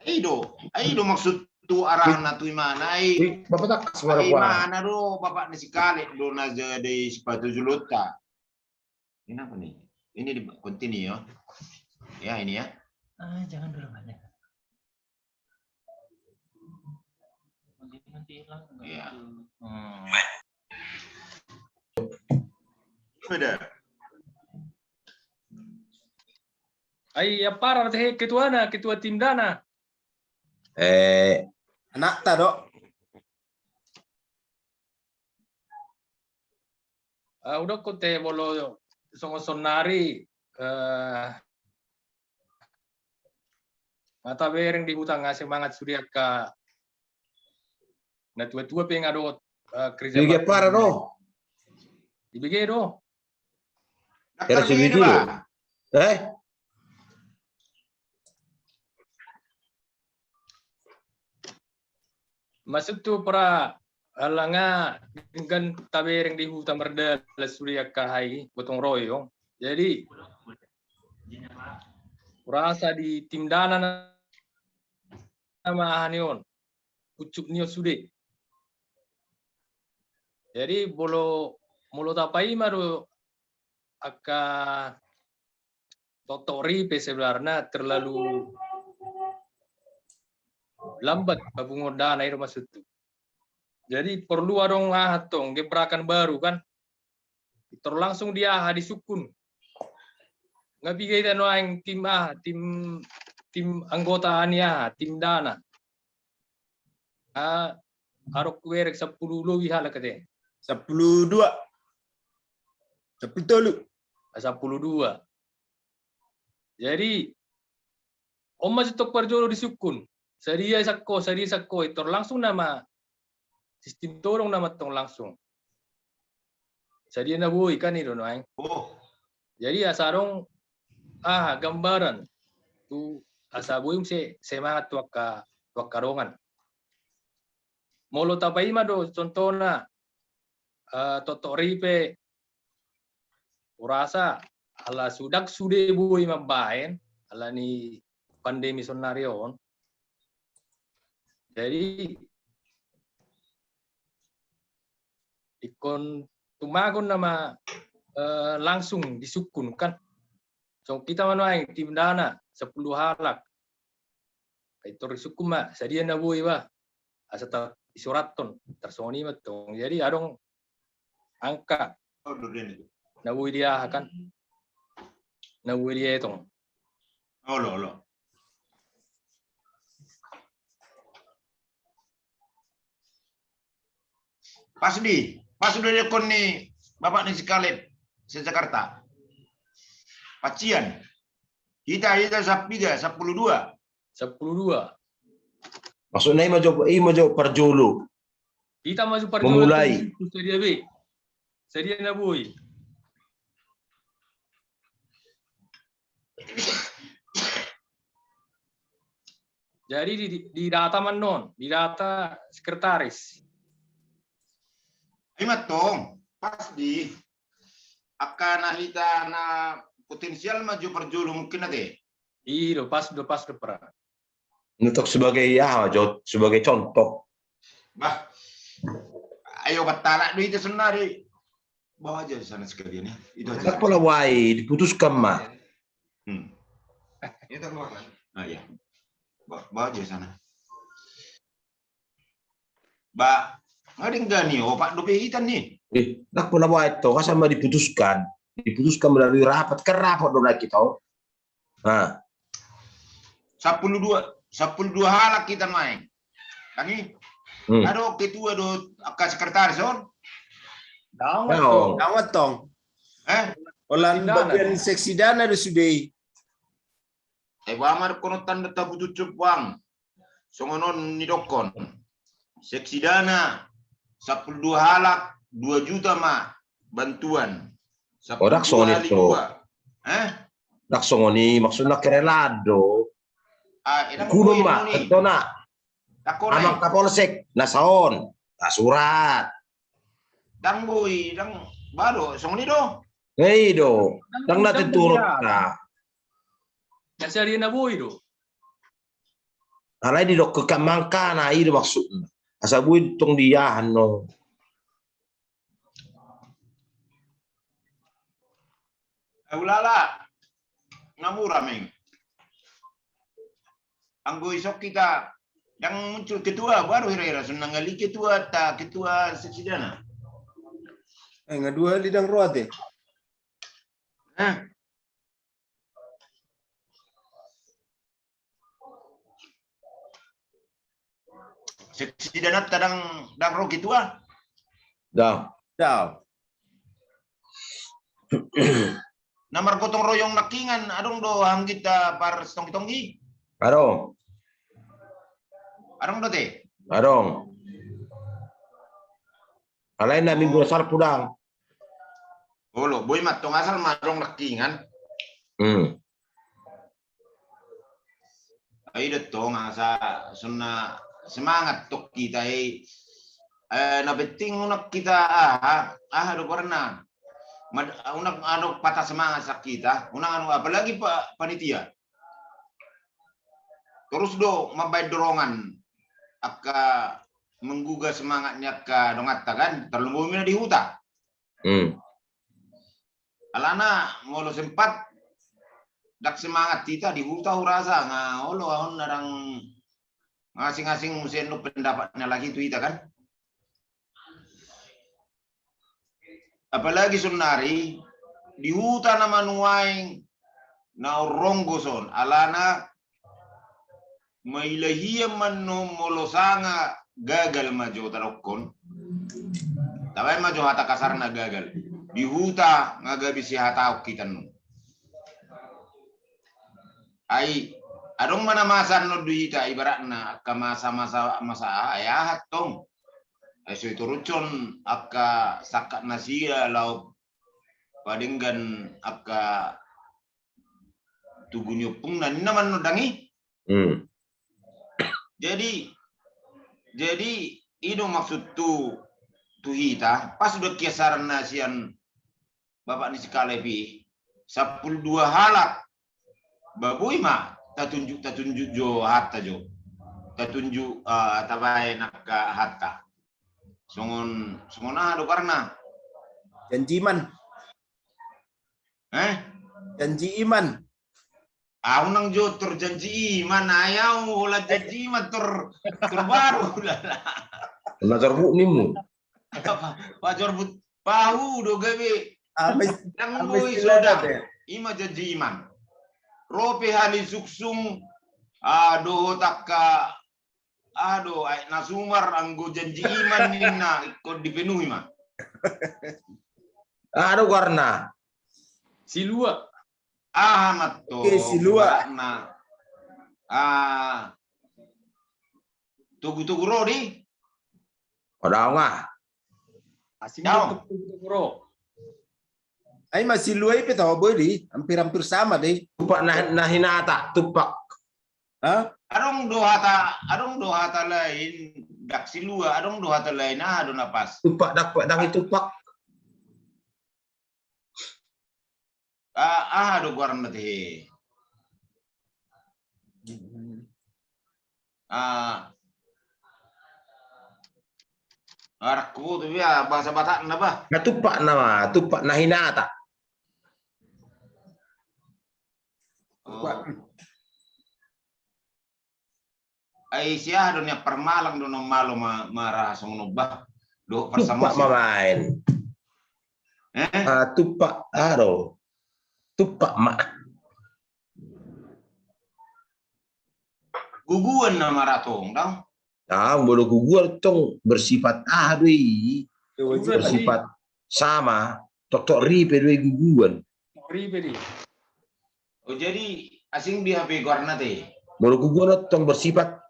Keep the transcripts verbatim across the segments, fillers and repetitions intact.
Ai do, ai do maksud tu arahna tu imana, ai. Bapak tak suara ai imana do, bapak ni si Kaleb do na jadi sipatu julunta. Ini apa nih? Ini di continue ya. Ya, ini ya. Ah, jangan dulu banyak. Nanti, nanti hilang. Iya. Hmm. Sudah. Ai, apa rata ketua na, ketua tim dana? Eh, anakta do. Ah, udah ko te bolo songon sonari, eh, mata bereng di huta nga semangat sude angka na tua-tua pe nga dohot, eh, kerja. Di bege para do. Di bege do. Kira si bege do. Eh? Maksud tu pra alanga dengan tabereng di huta mardalan sude angka hai gotong royong. Jadi rasa di tim dana nama aha ni on. Ucup ni on sude. Jadi bolo molo tapaima do angka totok ripe sebenarna terlalu lambat papunguon dana, i do maksudku. Jadi perlu adong aha tong gebrakan baru kan. Tor langsung di aha, disungkun. Nga piga hita nuaeng tim aha, tim, tim anggota ni aha, tim dana. Ah, adong hubereng sampulu lobi halak ate. Sampulu dua. Sampulu tolu. Ah, sampulu dua. Jadi on ma sintong parjolo disungkun. Sadia sangko, sadia sangko, tor langsung nama sistim tolong nama tong langsung. Sadia na boi kan i do nuaeng. Oh. Jadi asa adong aha gambaran tu asa boi muse semangat tu angka, tu angka dongan. Molo tapaima do contohna, eh, totok ripe, urasa ala sude sude boi mambaen ala ni pandemi sonari on. Jadi ingkon tumagon nama, eh, langsung disungkun kan. Songon hita ma nuaeng tim dana sampulu halak. Ai tor disungkun ma sadia na boi ba. Asa ta-, disurathon tarsongon i ma tong. Jadi adong angka na boi di aha kan, na boi dietong. Olo, olo. Pas di, pas do didokkon ni bapak ni si Kaleb se Jakarta. Pacian. Hita, hita sapiga, sampulu dua. Sampulu dua. Maksudna i ma jo, i ma jo parjolo. Hita ma jo parjolo memulai. Sadia be. Sadia na boi. Jadi di, di, di data ma non, di data sekretaris. I ma tong, pas di angka na hita na potensial ma jo parjolo mungkin ate. I do, pas do, pas do pra. Untuk sebagai, ya, jo, sebagai contoh. Bah. Ayo batalak do hita sonari. Bawa aja di sana sekalian ya. Itu aja. Tak pola wai diputuskan ma. Hmm. Ah, iya. Ba, bawa aja di sana. Ba, nggak ada ni, opat dope hitan ni. Eh, tak pola wai to, kasar ma diputuskan. Diputuskan melalui rapat, kan rapat do lagi to. Nah. Sampulu dua, sampulu dua halak hita nuaeng. Kan i? Hmm. Adong ketua do angka sekretaris on? Daong. Daong. Daong tong. Eh? Holan bagian seksi dana do sude i. Eh, ba ma dohonon tanda tabutucuk bang. Songon on nidokkon. Seksi dana sampulu dua halak, dua juta ma bantuan. Oh, dak songon i do. Eh? Dak songon i, maksudna kerelaan do. Ah, eh, dak kuno ma, tona. Amang Kapolsek, na saon, na surat. Dang boi, dang bado, songon i do. Ei do, dang na tentu rota. Jadi na boi do. Alai didok ke kan mangkana i do maksudna. Asa boi tong diahan no. Ulala. Namura meng. Anggo isok kita yang muncul ketua baru hira-hira sunnah ngali ketua ta ketua seksi dana. Eh, ngadua di dang roate. Eh. Seksi danat kadang dang ro ketua. Dang. Dang. Na margotong royong nangkingan adong do hanggita par tonggi-tonggi. Adong. Adong do te. Adong. Alai na minggu asal pudang. Olo, boi mantong asal madong nangkingan. Hmm. Ai do tong asa sonna semangat tok kita i. Eh, na penting unang kita aha, aha do karena unang adong patah semangat sak kita, unang anu apalagi pa, panitia. Terus do mambaen dorongan angka menggugah semangat ni angka donganta kan, terlebih di huta. Hmm. Alana molo sempat dak semangat kita di huta hurasa nga olo ahon narang ngasing-ngasing musen lo pendapatnya lagi tu ita kan. Apalagi sonari di huta na manuaeng na orronggo son alana mailahian manno molo sanga gagal ma jo tadokkon. Tabaen ma jo hata kasarna gagal. Di huta nga gabe sihataon kita nu. Ai adong mana masa no di ita ibaratna angka masa-masa masa ai ahat tong. Ai so itorucon angka sakkat nasia laut padenggan angka tugu ni ompungna ninna manondang i. Hmm. Jadi jadi i do maksud tu tu hita pas do kiasaran na sian bapak ni si Kaleb i sampulu dua halak babui ma tatunjuk tatunjuk jo hatta jo tatunjuk uh, tabaen angka hatta songon songon aha do karena janjiman Eh? Janji iman. Au nang jo tor janji iman, ayau holan janji iman tor tor baru. Na tor bu nimu. Pak Jorbut pahu do gabe. Amis. Nang boi soda. Ima janji iman. Rope hali suksung. Aduh takka Aduh, aek na sumar anggo janji iman ninna ikon dipenuhi ma. Aduh karena silua. Aha matto. Oke, silua. Na. Ah. Tugu-tugu rodi. Pada nga. Asing tugu-tugu ro. Ai masih luai pe tau boi di, hampir-hampir sama deh. Tupak nah, nah hinata, tupak. Hah? Adong do hata, adong do hata lain, dak silua, adong do hata lain, aha do na pas. Tupak, dak pak, dak itu pak. Ah, aha do goarna tehe. Ah. Arak ku tu ya bahasa Batak na bah. Na tupak nama, tupak na hinata. Oh. Ai sia do nia parmalang do non malo ma mara songon bah do parsamosi. Tupak ma main. Eh? Ah, tupak aro. Tupak ma. Guguan na maratong dong. Ah, molo guguan tong bersifat ah do i. Bersifat sama, tok tok ripe do i guguan. Ripe di. Oh jadi asing di H P goarna te. Molo guguan tong bersifat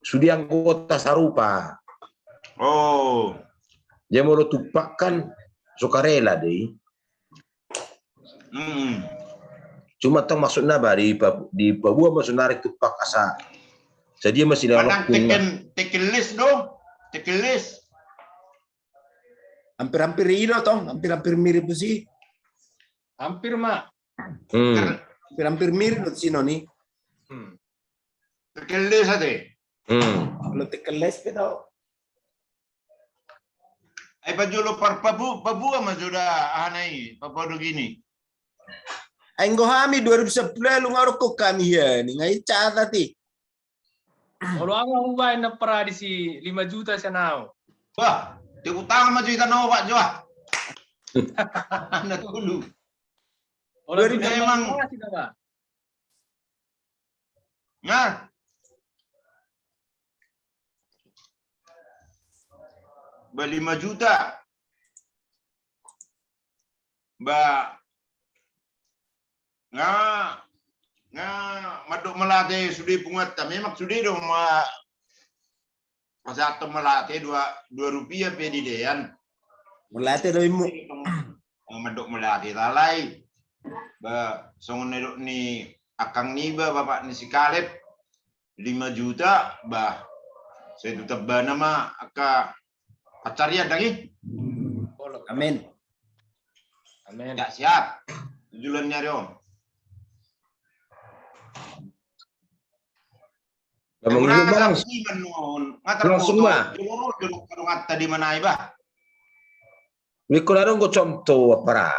sude anggota sarupa. Oh. Jadi molo tupak kan sukarela deh. Hmm. Cuma tong maksudna bah di di pabuat maksudna rek tupak asa. Jadi masih dalam tekelis do, tekelis. Hampir-hampir ilo tong, hampir-hampir mirip si. Hampir ma. Hmm. Hampir-hampir mirip si noni. Hmm. Tekeles ate. Hmm. Lo tekeles pe tau. Ai pajolo par Papua, Papua ma jo da aha na i, Papua Nugini. Ai anggo hami dua ribu sepuluh lalu nga dokkon hami hian i, nga i catat i. Olo, au ma hubaen na paradisi lima juta sian au. Wah, tepuk tangan ma jo hita na opat jo ah. Na tolu. Olo, dua ribu emang. Nah. Ba lima juta. Ba nga, nga mandok mauliate sude punguanta, memang sude do ma pasahathon mauliate dua, dua rupiah pe didean. Mauliate do immu. Mandok mauliate alai ba songon na nidok ni angkang niba, bapak ni si Kaleb, lima juta, bah, sai tu tambana ma angka pancarian dang i. Amin. Amin. Ya, siap. Tujulan nyari on. Langsung ma. Langsung ma. Jolo ro, jolo kadongan tadi mana i bah. Mikko na dong go contoh apa ra.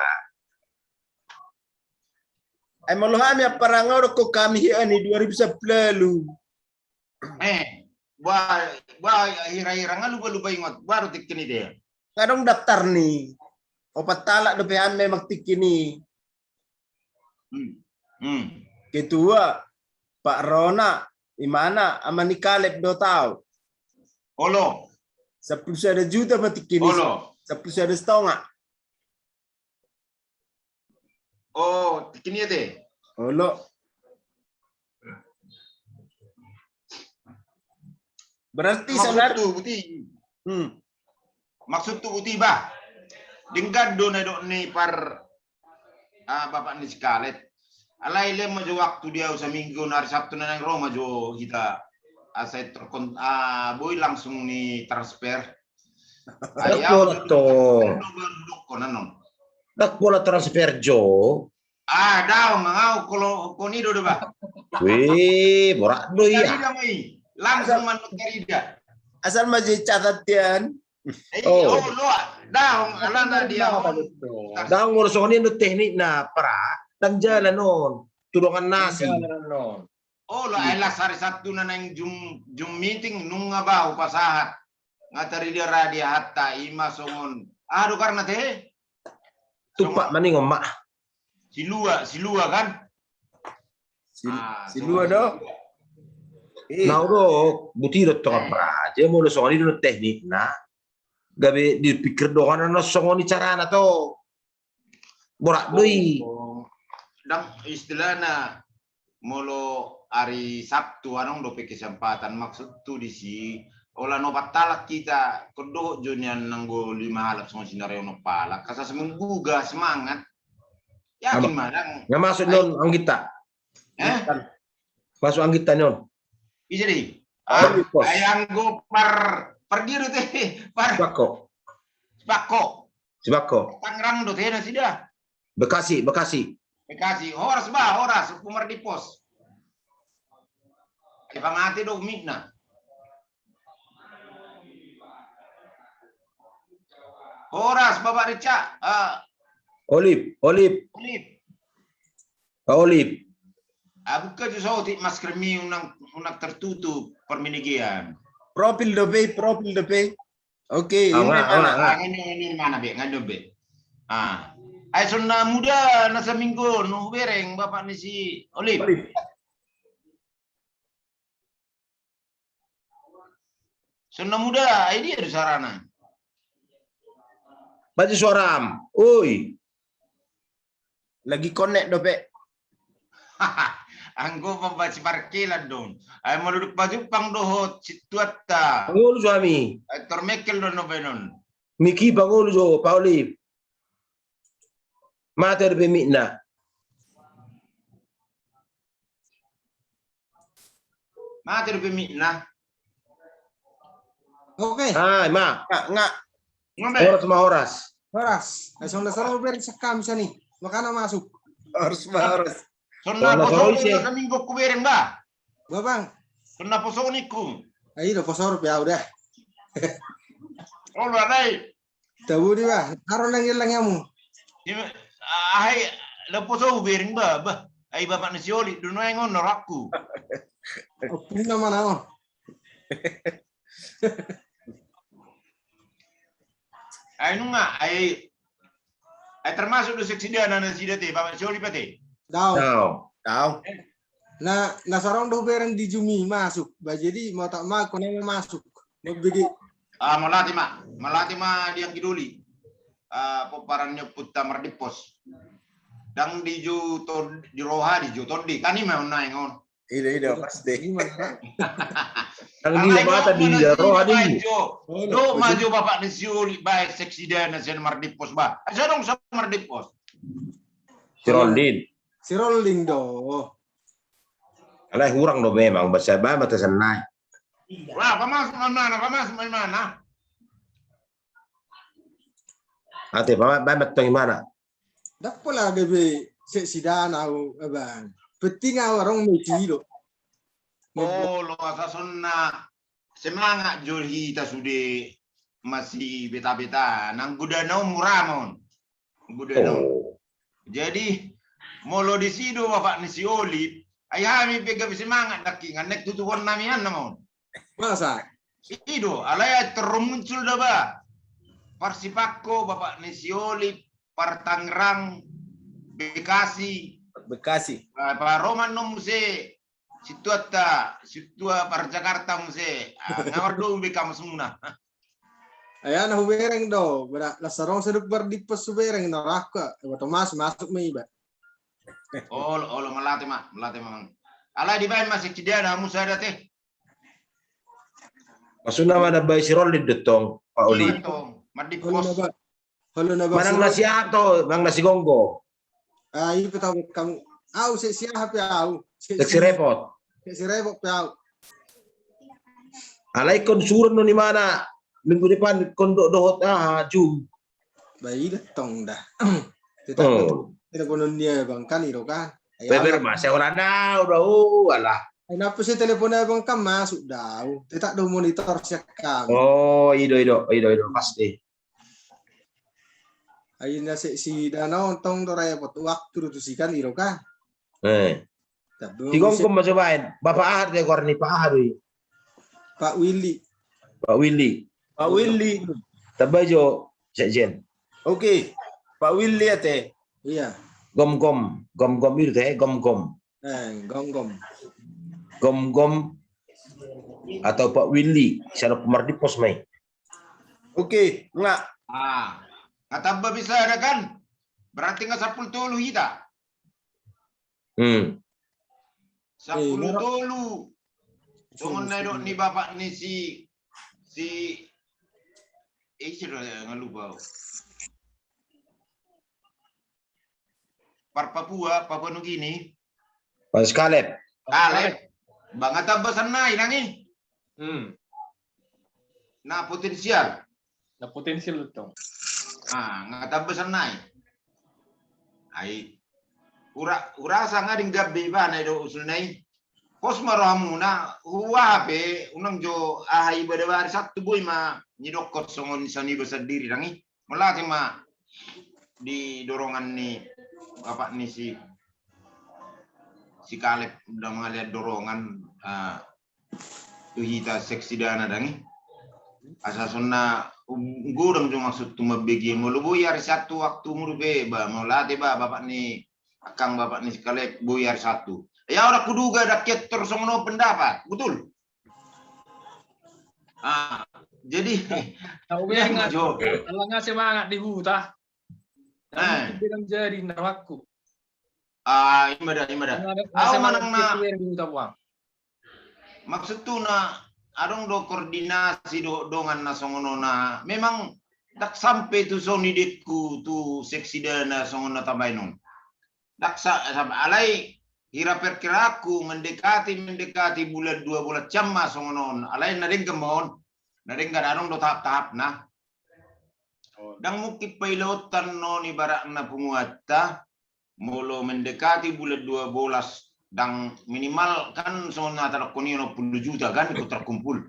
Ai molo hami apa ra nga dokkon hami hian i dua ribu sepuluh lalu. Eh, ba, ba hira-hira nga lupa-lupa ingot, baru tingki ni dia. Nga dong daftar ni. Opat halak dope an memang tingki ni. Hmm. Hmm. Ketua, Pak Rona, imana, ama ni Kaleb do tau. Olo. Sampulu sada juta ma tingki ni. Olo. Sampulu sada stonga. Oh, tingki ni ate. Olo. Berarti maksud tu buti. Hmm. Maksud tu buti bah. Denggan do na dok ni par ah, bapak ni si Kaleb. Alai lem ma jo waktu dia saminggu na hari Sabtu na naeng ro ma jo hita. Asa terkon ah, boi langsung ni transfer. Ai au do dokkon anon. Dak pola transfer jo. Ah, daong, ngau kolo koni do do bah. Wih, borat do iya. Langsung manuk tarida. Asal ma jo catat tian. Oh, loa. Daong alana dia. Daong ngurus songoni do teknik na pra dan jalan on. Tudongan nasi. Oh, lo ai las hari Sabtu na naeng Zoom, Zoom meeting nunga bah hupasahat. Nga tarida ra di aha ta ima songon. Ah, do karna te. Tumpak maningon ma. Silua, silua kan? Silua do. Nau do buti do tonga pra. Jadi molo songoni do teknik na. Gabe dipikir dongan na songoni carana to. Borat do i. Dang istilahna molo hari Sabtu anong dope kesempatan maksud tu disi. Ola no patalat kita kodohot jo nian nanggo lima halak songon sinari ono palak kasas menggugah semangat. Yakin ma dang. Nga masuk non anggita. Eh? Masuk anggita non. Bisa di. Ah, ayang go par pergi do te par. Bako. Bako. Sibako. Tangerang do tena sida. Bekasi, Bekasi. Bekasi. Horas bah, horas. Umar di pos. Ipangati do mikna. Horas, Bapak Rica. Ah. Olip, Olip. Olip. Pak Olip. Abu ke tu sautik masker mi unang, unang tertutup perminigian. Profil dope, profil dope. Oke, ini mana? Ini, ini mana be? Ngadu be. Ah. Ai sonna muda na saminggu nu bereng bapak ni si Olip. Sonna muda, ai dia do sarana. Baca suaram. Oi. Lagi konek dope. Anggo pambaci parkelan don. Ai maluduk pajupang dohot situatta. Pangolu suami. Ai tormekel don no benon. Miki pangolu jo Pauli. Mate dope mikna. Mate dope mikna. Oke. Ah, ma. Nga, nga. Horas ma horas. Horas. Ai songon na saro bereng sakam sani. Makana masuk. Horas ma horas. Songon na saro ise. Minggu ku bereng ba. Babang. Songon na poso ningku. Ai do poso pe au da. Olo alai. Tabu di ba. Aro nang ilang hamu. Ahai la poso bereng ba ba. Ai bapak ni si Oli do nuaeng on na rohangku. Ompung nama na on. Ai nunga ai. Ai termasuk do seksidana nasida te bapak ni si Oli pe te. Dao. Dao. Dao. Na na sarong do bereng di jumi masuk ba jadi mau tak mau kone masuk. Mauliate ma, mauliate ma di anggi doli. Pomparan ni ompunta Mardimpos. Ndang di jou tondi, di roha di jou tondi kan i ma on nuaeng on. Ido ido pasti. Ndang di mata di roha di. Dok ma jo bapak ni si Oli baen seksidana sian Mardimpos ba. Asa adong sian Mardimpos. Si Rolding. Si Rolding do. Alai hurang do memang basa ba mata sennai. Wah pamasuk ma imana, pamasuk ma imana. Ate pamasuk ma tong imana. Ndang pola gabe seksidana au abang. Penting au adong ma i do. Olo asa songon na semangat jo hita sude masibeta-beta nang godana on mura ma on. Godana on. Jadi molo disi do bapak ni si Oli ai hami pe gabe semangat nangkingan naeng tutuhon nami an nama on. Masa? Ido alai terus muncul da ba. Parsipangko bapak ni si Oli, par Tangerang, Bekasi. Bekasi. Paroman non muse. Situata, situa par Jakarta muse. Nga mardomu be kamus muna. Ai ana hubereng do, las adong sadok Mardimpos hubereng na raka, iba Tomas masuk ma iba. Olo olo mauliate ma, mauliate ma mang. Alai dibaen ma seksidana hamu sada te. Maksudna ma na baen si Rolding do tong Pak Oli. Mardimpos. Manang na si aha to, manang na si Gomgom. Ah, i pe tahu kamu. Au sek si aha pe au. Sek si Repot. Sek si Repot pe au. Alai kon suron non imana minggu depan kon dohot aha jum. Ba i da tong da. Teleponon dia bang kan i do kan. Beber masa ora nau da o alah. Ai napa si telepon abang kan masuk dau. Tetap do monitor siak kami. Oh ido ido ido ido pasti. Ai na sek si dana on tong do repot waktu do tusi kan i do kan. Eh. Si Gomgom ma jo baen. Bapak aha do goar ni Pak aha do i. Pak Willy. Pak Willy. Pak Willy. Tamba jo sekjen. Oke. Pak Willy ate. Iya. Gomgom, Gomgom i do te Gomgom. Eh, Gomgom. Gomgom atau Pak Willy, sian Mardimpos ma i. Oke, nga. Ah, nga tamba bisa ada kan? Berarti nga sampulu tolu hita. Hmm. Sampulu tolu. Songon na didok ni bapak ni si si eh si do nga lupa. Par Papua, Papua Nugini. Pas Kaleb. Kaleb. Ba nga tamba sannai nang i. Hmm. Na potensial. Na potensial do tong. Ah, nga tamba sannai. Ai ura urasa nga denggan be ibana i do usulna i. Pos ma rohamuna, huaha pe unang jo aha iba da ba ari Sabtu boi ma nidokkon songon sian iba sandiri nang i. Mauliate ma di dorongan ni bapak ni si si Kaleb da mangalean dorongan tu hita seksidana dang i. Asa songon na godang jo maksudhu mambege molo boi ari Sabtu waktumu dope ba mauliate ba bapak ni angkang bapak ni si Kaleb boi ari Sabtu. Ia orang kuduga dang ketor songon on pendapat betul. Ah, jadi tahu bengat jo. Kalau nggak semangat di huta. Eh. Bilang jadi naraku. Ah, ima da, ima da. Au manang na. Maksudhu na adong do koordinasi do dongan na songon on na memang dang sampe tu so nidekku tu seksidana songon na tabaen on. Dang sa alai hira perkiraanku mendekati mendekati bulan dua bulan siam ma songon on alai na denggan ma on na denggan adong do tahap-tahapna. Dang mungkin pailaonta non ibaratna punguanta molo mendekati bulan dua bolas Ndang minimal kan songon na tadokkon i onom pulu juta kan ikut terkumpul.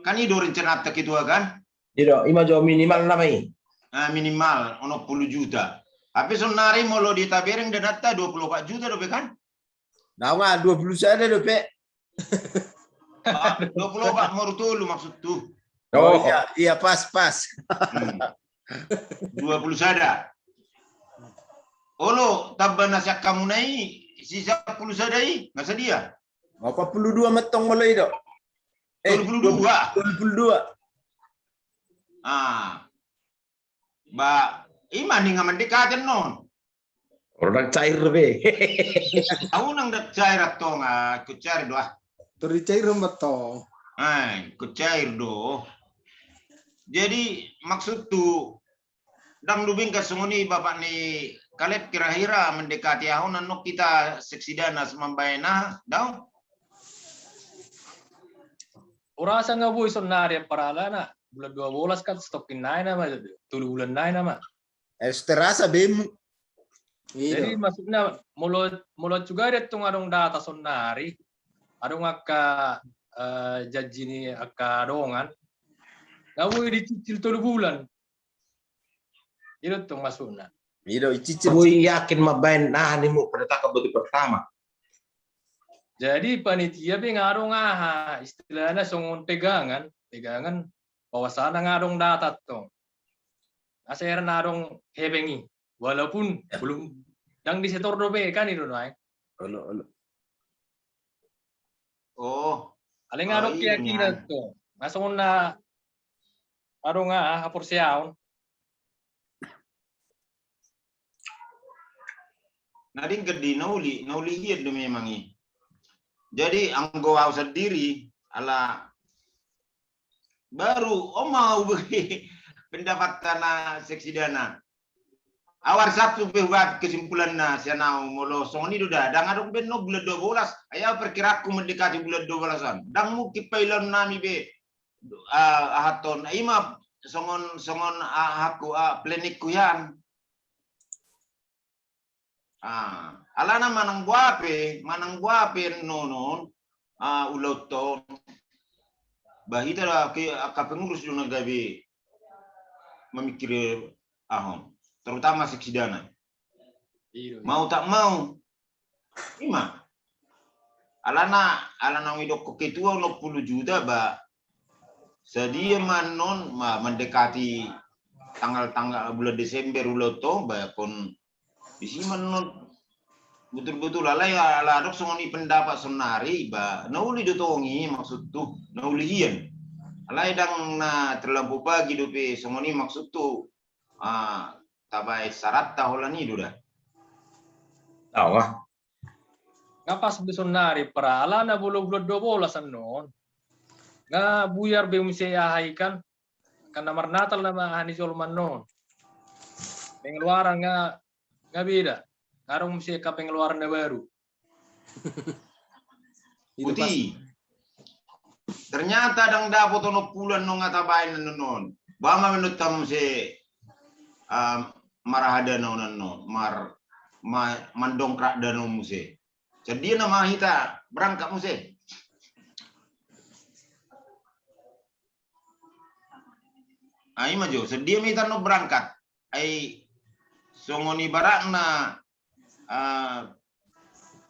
Kan i do rencanata ketua kan? I do, i ma jo minimal nama i. Ah, minimal onom pulu juta. Tapi sonari molo di tabereng dananta dua pulu opat juta dope kan? Daong ah, dua pulu sada dope. Ah, dua pulu opat moru tolu maksudhu. Oh, iya, iya, pas, pas. Hmm. Dua pulu sada. Olo, tamba na sian hamuna i, sisa pulu sada i, nga sadia? Opat pulu dua ma tong molo i do. Eh, tolu pulu dua. Tolu pulu dua. Ah. Ba, i ma ninna mandekati annon. Olo, ndang cair be. Au nang ndang cair antong, ah, ikut cair do ah. Tori cair ma tong. Ah, ikut cair do. Jadi, maksudhu, ndang dubingkan songon i bapak ni Kaleb kira-kira mendekati ahu annon hita seksidana mambaen aha, daong? Urasa nga boi sonari paralana, bulan dua bolas kan stokin nai nama, tolu bulan nai nama. Es terasa bemu. Jadi maksudna molo, molo juga ada tong adong data sonari, adong angka, eh, janji ni angka dongan. Nga boi dicicil tolu bulan. I do tong maksudna. I do, icicil. Boi yakin mambaen aha ninmu pada tanggal batu pertama. Jadi panitia pe nga adong aha, istilahna songon pegangan, pegangan bahwasana nga adong data tong. Asa hera na adong hepeng i. Walaupun belum, ndang disetor dope kan i do nai. Olo, olo. Oh. Alai nga adong keyakinan tong. Nga songon na adong aha, haporseaon. Na dingkan di na uli, na uli hian do memang i. Jadi anggo au sandiri ala baru oma au bagi pendapat na seksidana. Au hari Sabtu pe hubuat kesimpulanna sian au molo songon i do da, ndang adong be annon bulan dua bolas. Ai au perkiraanku mendekati bulan dua bolasan. Ndang mungkin pailaon nami be, ah, aha tong, i ma songon, songon, ah, ahaku, ah, planningku hian. Ah, alana manang boa pe, manang boa pe annon, ah, ulaonta on. Ba hita da ke, angka pengurus do na gabe mamingkiri aha on, terutama seksidana. Mau tak mau. I ma. Alana, alana didokkon ketua onom pulu juta ba. Sadia ma annon, ma, mendekati tanggal-tanggal bulan Desember ulaonta on, ba kon disi ma annon betul-betul alai ala adong songon i pendapat sonari ba na uli do tong i maksudhu, na uli hian. Alai ndang na terlampau pagi dope songon i maksudhu. Ah, tabaen saratta holan i do da. Awa. Nga pas be sonari paralana molo bulan dua bolas annon. Nga buyar be muse aha i kan. Kan na marnatal nama aha ni jolma annon. Pengeluaran nga, nga beda. Nga adong muse angka pengeluaran na baru. Putih. Ternyata ndang dapot onom pulu annon nga tabaen annon. Boa ma menurut hamu muse, ah, marahada na on annon, mar, ma, mandongkrak dana on muse. Sadia nama hita berangkat muse. Ah, i ma jo, sadia ma hita annon berangkat. Ai songon ibaratna, ah,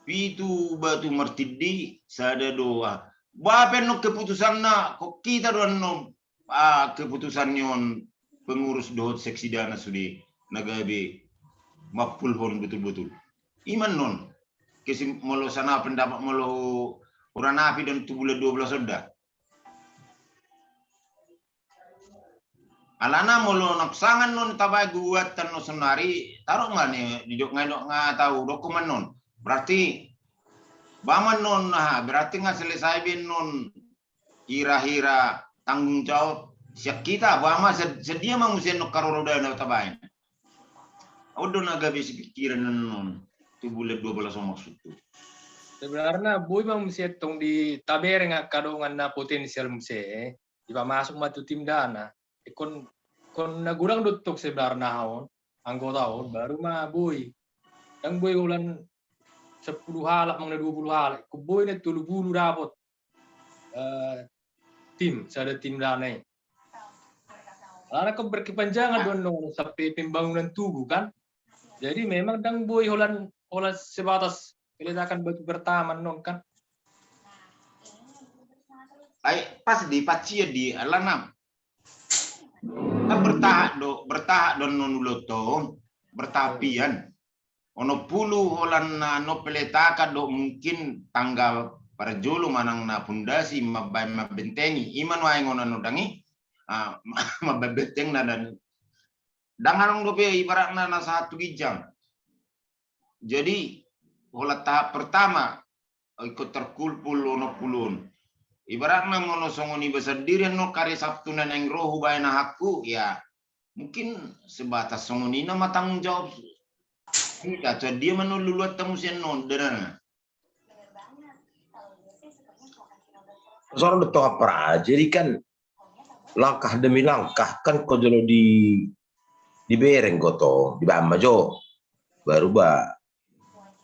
pitu batu martindi, sada do aha. Boa pe annon keputusanna, hon hita do annon, ah, keputusan ni on pengurus dohot seksidana sude na gabe mampulhon betul-betul. I ma annon. Kesim-, molo songon pendapat molo hurang api dan tu bulan dua belas on da. Alana molo nang songon annon tabaen guguatan annon sonari, taruh nga ni, didok nga, dok nga tahu, dok ma annon. Berarti, boa ma annon, nah, berarti nga selesai be annon hira-hira tanggung jawab sian hita, boa ma sed-, sadia ma muse annon haroro dana tabaen. On do na gabe sipikiran annon tu bulan dua belas on maksudhu. Sebenarna boi ma muse tong di tabereng angka dongan na potensial muse, eh. Dipamasuk ma tu tim dana. Ingkon, ingkon na godang do tong sebenarna aha on, anggota on, baru ma boi. Ndang boi holan sampulu halak manang na dua pulu halak, ingkon boi na tolu pulu dapot, eh, tim, sada tim dana i. Alana kan berkepanjangan do annon sampe pembangunan tugu kan. Jadi memang ndang boi holan, holan sebatas peletakan batu pertama annon kan. Ai pas di pacian di alana. Kan bertahap do, bertahap do annon ulaonta on, bertahap pian. Onom pulu holan na, na peletakan do mungkin tangga parjolo manang na pondasi mambaen mambentengi. I ma nuaeng on annon dang i, ah, mambaen benteng na dan. Ndang adong dope ibaratna na sahat tu ginjang. Jadi holan tahap pertama, ingkon terkumpul onom pulu on. Ibaratna molo songon iba sandiri annon hari Sabtu na naeng ro hubaen ahaku, ya mungkin sebatas songon i nama tanggung jawab hita, tu dia ma annon luluanta muse annon, dana. Songon do tong, Pra, jadi kan langkah demi langkah kan, ingkon jolo di, dibereng do tong, dibaen ma jo, baru ba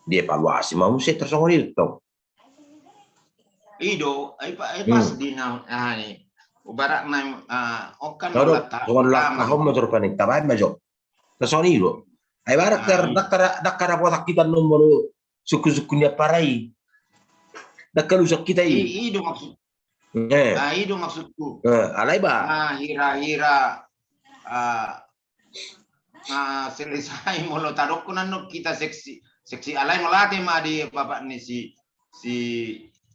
dievaluasi ma muse tarsongon i do tong. I do, ai pa, ai pas di na, ah, i. Ibaratna, ah, okan do, songon langkah on ma jo rupani, tabaen ma jo. Tarsongon i do. Ai ba ndang, ndang dapotan hita annon molo sungkun-sungkun ni ampara i. Ndang halusan hita i. I do maksud. Eh. Ah, i do maksudku. Eh, alai ba. Ah, hira-hira, ah, ah, selesai molo tadokkon annon hita seksi, seksi alai molo ate ma di bapak ni si, si,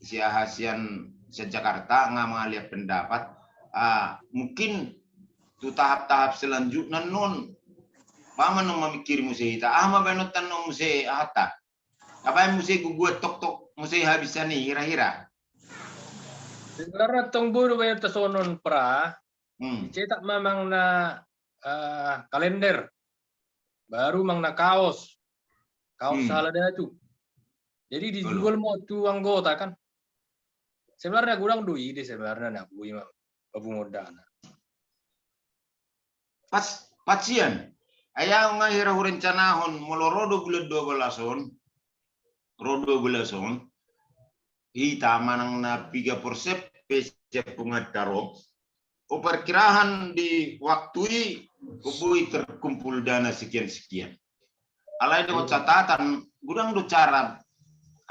si aha sian, sian Jakarta nga mangaliat pendapat. Ah, mungkin tu tahap-tahap selanjutna annon. Paman annon mamikiri muse hita. Ah, ma baenonta annon muse ahata. Tabaen muse guguan toktok muse habis an i hira-hira. Sebenarna tong boi do baenonta songon on, Pra. Hmm. Dicetak ma manang na, uh, kalender. Baru manang na kaos. Kaos hmm. Sahala datu. Jadi dijual ma tu anggota kan. Sebenarna godang do ide sebenarna na boi ma pabungon dana. Pas, pacian. Ai au nga hira hurencanahon molo ro do bulan dua belas on. Ro dua belas on. Hita manang na piga porsep pe sian punganta ro. Huperkirahan di waktu i boi terkumpul dana sekian-sekian. Alai do catatan, godang do cara.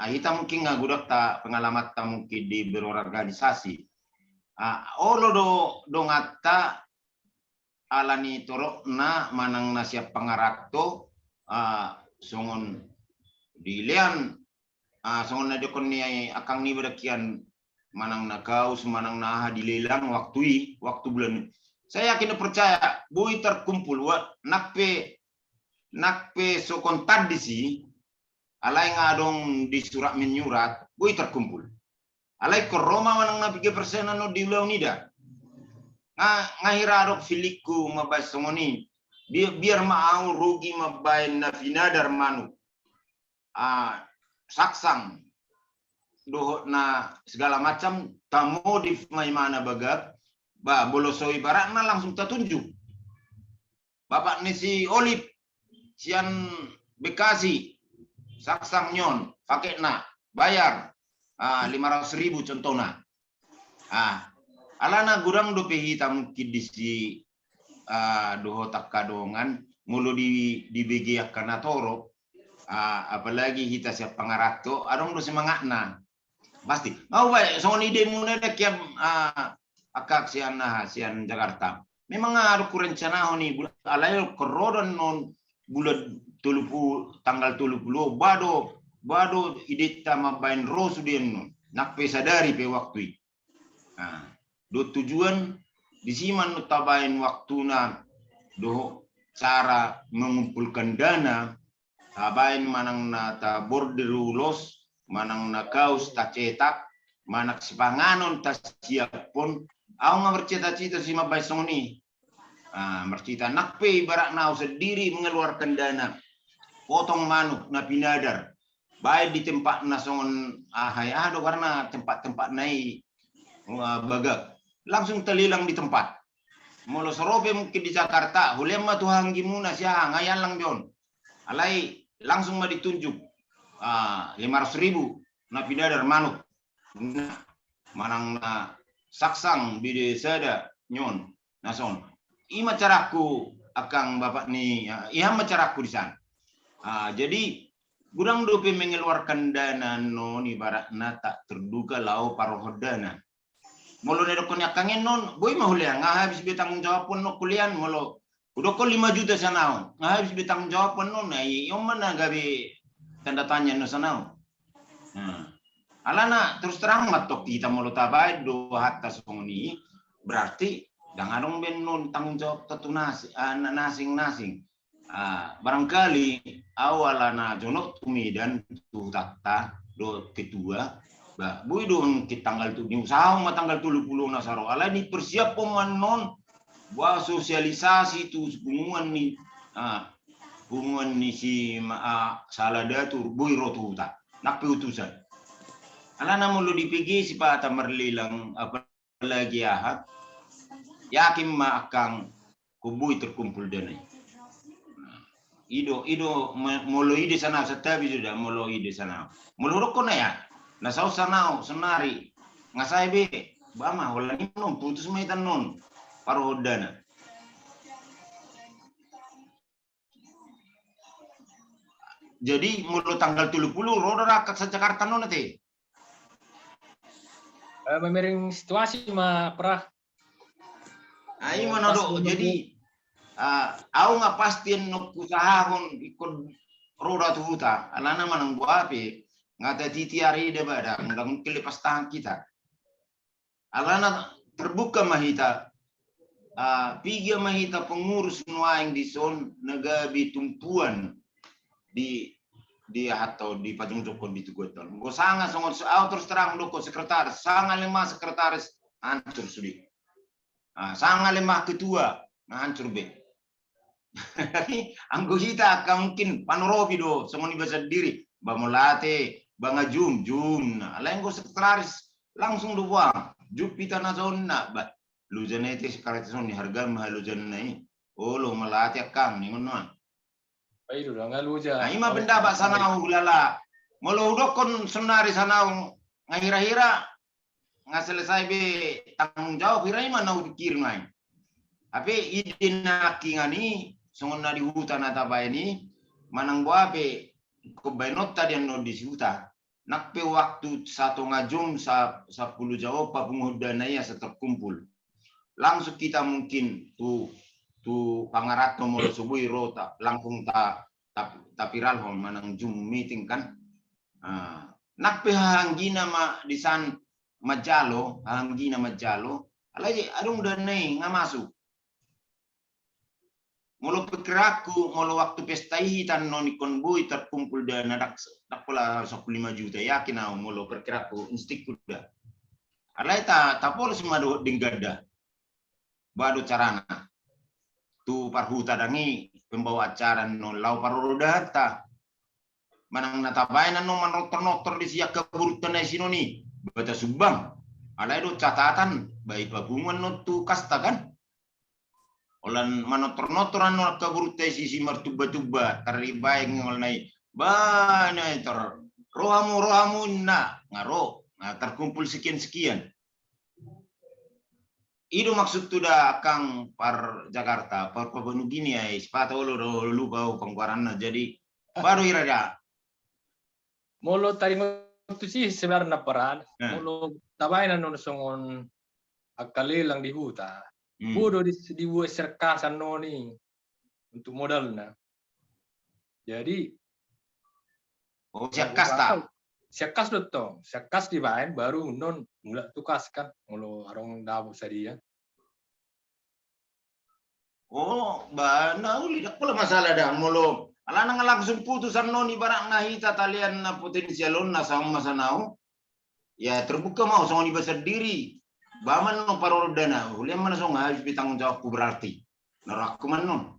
Ah, hita mungkin nga godang ta pengalamanta mungkin di berorganisasi. Ah, olo do donganta ala ni torokna manang na sian pangaranto, ah, songon dilean, ah, songon na didokkon ni angkang niba dakian manang na kaos manang na aha dilelang waktu i, waktu bulan i. Saya yakin percaya boi terkumpul, nang pe, nang pe so kontan disi, alai nga adong di surat menyurat, boi terkumpul. Alai ingkon ro ma manang na piga persen annon di ulaon i da. Nga, nga hira adong feelingku mambaen songon i. Biar, biar ma au rugi mambaen na pinadar manuk. Ah, saksang. Dohot na segala macam, tamodif ma imana bagak. Ba, molo so ibaratna langsung tatunjuk. Bapak ni si Olip, sian Bekasi, saksang ni on, paketna, bayar, ah, lima ratus ribu contohna. Ah, alana godang dope hita mungkin disi, ah, dohot angka dongan, molo di, dibege angka na torop, ah, apalagi hita sian pangaranto, adong do semangatna. Pasti. Nga hubaen songon idemuna dakian, ah, angka sian, ah, sian Jakarta. Memang adong hurencanahon i, alai ingkon ro do annon bulan tolu pulu, tanggal tolu pulu, ba do, ba do ideta mambaen ro sude annon. Nang pe sadari pe waktu i. Nah, do tujuan disi ma annon tabaen waktuna dohot cara mengumpulkan dana. Tabaen manang na tabordir ulos, manang na kaos tacetak, manang sipanganon tasiaphon. Au nga marcita-cita si mambaen songon i. Ah, marcita nang pe ibaratna au sendiri mengeluarkan dana. Potong manuk na pinadar. Baen di tempatna songon aha, aha do karena tempat-tempatna i, ah, bagak. Langsung talilang di tempat. Molo so ro pe mungkin di Jakarta, hulean ma tu haha anggimuna si aha, nga iallang be on. Alai langsung ma ditunjuk, ah, lima ratus ribu na pinadar manuk. Nah, manang na saksang bide sada nyon, na son. I ma carangku angkang bapak ni, ah, i ma carangku di san. Ah, jadi godang dope mengeluarkan dana annon ibaratna tak terduga laho parohon dana. Molo na didokkon ni angkang i annon, boi ma hulean, nga habis be tanggung jawab annon hulean, molo hudokkon lima juta sanau, nga habis be tanggung jawab annon, na i on ma na gabe tanda tanya annon sanau. Nah, alana terus terang ma tong hita molo tabaen do hata songon i, berarti ndang adong be annon tanggung jawabta tu nasi-, ah, na-, nasing-nasing. Ah, barangkali au alana jonok tu Medan tu hutanta do ketua, ba, boi do angkit tanggal tu-, niusahahon ma tanggal tolu pulu na so ro, alai dipersiaphon ma annon, boha sosialisasi tu punguan ni, ah, punguan ni si ma-, ah, Saladatur, boi ro tu huta. Nang pe utusan. Alana molo dipege sipata marlelang, apa, lagi aha, yakin ma angkang, boi terkumpul dana i. Nah, i do, i do, me-, molo ide sanau, santabi sudah, molo ide sanau. Molo hudokkon na ya, na saut sanau, sonari, nga sae be, ba ma, holan i annon, putus ma hita annon, parohon dana. Jadi molo tanggal tolu pulu ro do rangkap sa Jakarta annon ate. Eh, memiring situasi ma, Pra. Ah, i ma na do. Jadi, ah, au nga pasti annon husahahon ingkon ro da tu huta. Alana manang boha pe, nga tatiti ari da ba, ndang mungkin lepas tangan kita. Alana terbuka ma hita, ah, piga ma hita pengurus nuaeng dison na gabe tumpuan di, di aha, di pajongjongkon di toguanta on. Anggo sanga songon se-, au terus terang dokkon sekretaris, sanga lema sekretaris hancur sude. Ah, sanga lema ketua, nga hancur be. Tapi anggo hita angka mungkin panoropi do, songon iba sandiri, ba mauliate, ba nga jum, jum. Nah, alai anggo sekretaris, langsung do buang. Jum hita na sonna, ba, loja na i ate sekretaris on, dihargai ma loja na i. Olo, mauliate angkang, ningon nuaeng. Ai do, nga loja. Nah, i ma pendapat sanau, lala. Molo hudokkon sonari sanau, nga hira-hira, nga selesai be tanggung jawab, hira i ma na hupikiri nuaeng. Hape ide na nangkiningan i, songon na di huta na tabaen i, manang boha pe ingkon baenonta di annon di huta. Nang pe waktu satonga jom, sa-, sampulu jam on papunguhon dana i asa terkumpul. Langsung hita mungkin tu, tu pangaranto molo so boi ro ta, langsung ta, ta, tapiralhon manang Zoom meeting kan. Ah, nang pe hahanggina ma di san manjalo, hahanggina manjalo, alai adong dana i nga masuk. Molo perkiraku, molo waktu pesta i hita annon ingkon boi terkumpul dana, ndang, ndang pola sampulu lima juta, yakin au molo perkiraku, instingku da. Alai ta, tapolos ma dohot denggan da. Boha do carana. Tu parhuta dang i, pembawa acara annon laho paroro dahanta. Manang na tabaen annon manortor-nortor disi angka borunta na i sinon i, ba tasumbang. Alai do catatan, ba i papungu annon tu kasta kan. Holan manortor-nortor annon angka borunta i sisi martumba-tumba, taribaen ngol na i. Ba na i tor, ro hamu, ro hamu inna, nga ro, nga terkumpul sekian-sekian. I do maksudhu da angkang par Jakarta, par Papua Nugini ai, sipata olo do lupa au panggoaranna. Jadi, boha do hira da. Molo taringot tusi sebenarna peran, eh, molo tabaen annon songon angka lelang di huta, hmm, boi do di, dibuat sian kas annon i untuk modalna. Jadi, oh, sian kas ta? Sian kas do tong, sian kas dibaen baru annon mulak tu kas kan, molo adong dapot sadia. Oh, ba na uli, ndang pola masalah da molo alana nga langsung putus annon, ibaratna hita talean na potensial on na saon ma sanau. Ya, terbuka ma au songon iba sandiri. Ba ma annon paroro dana, hulean ma na songon habis be tanggung jawabku berarti. Na rohangku ma annon.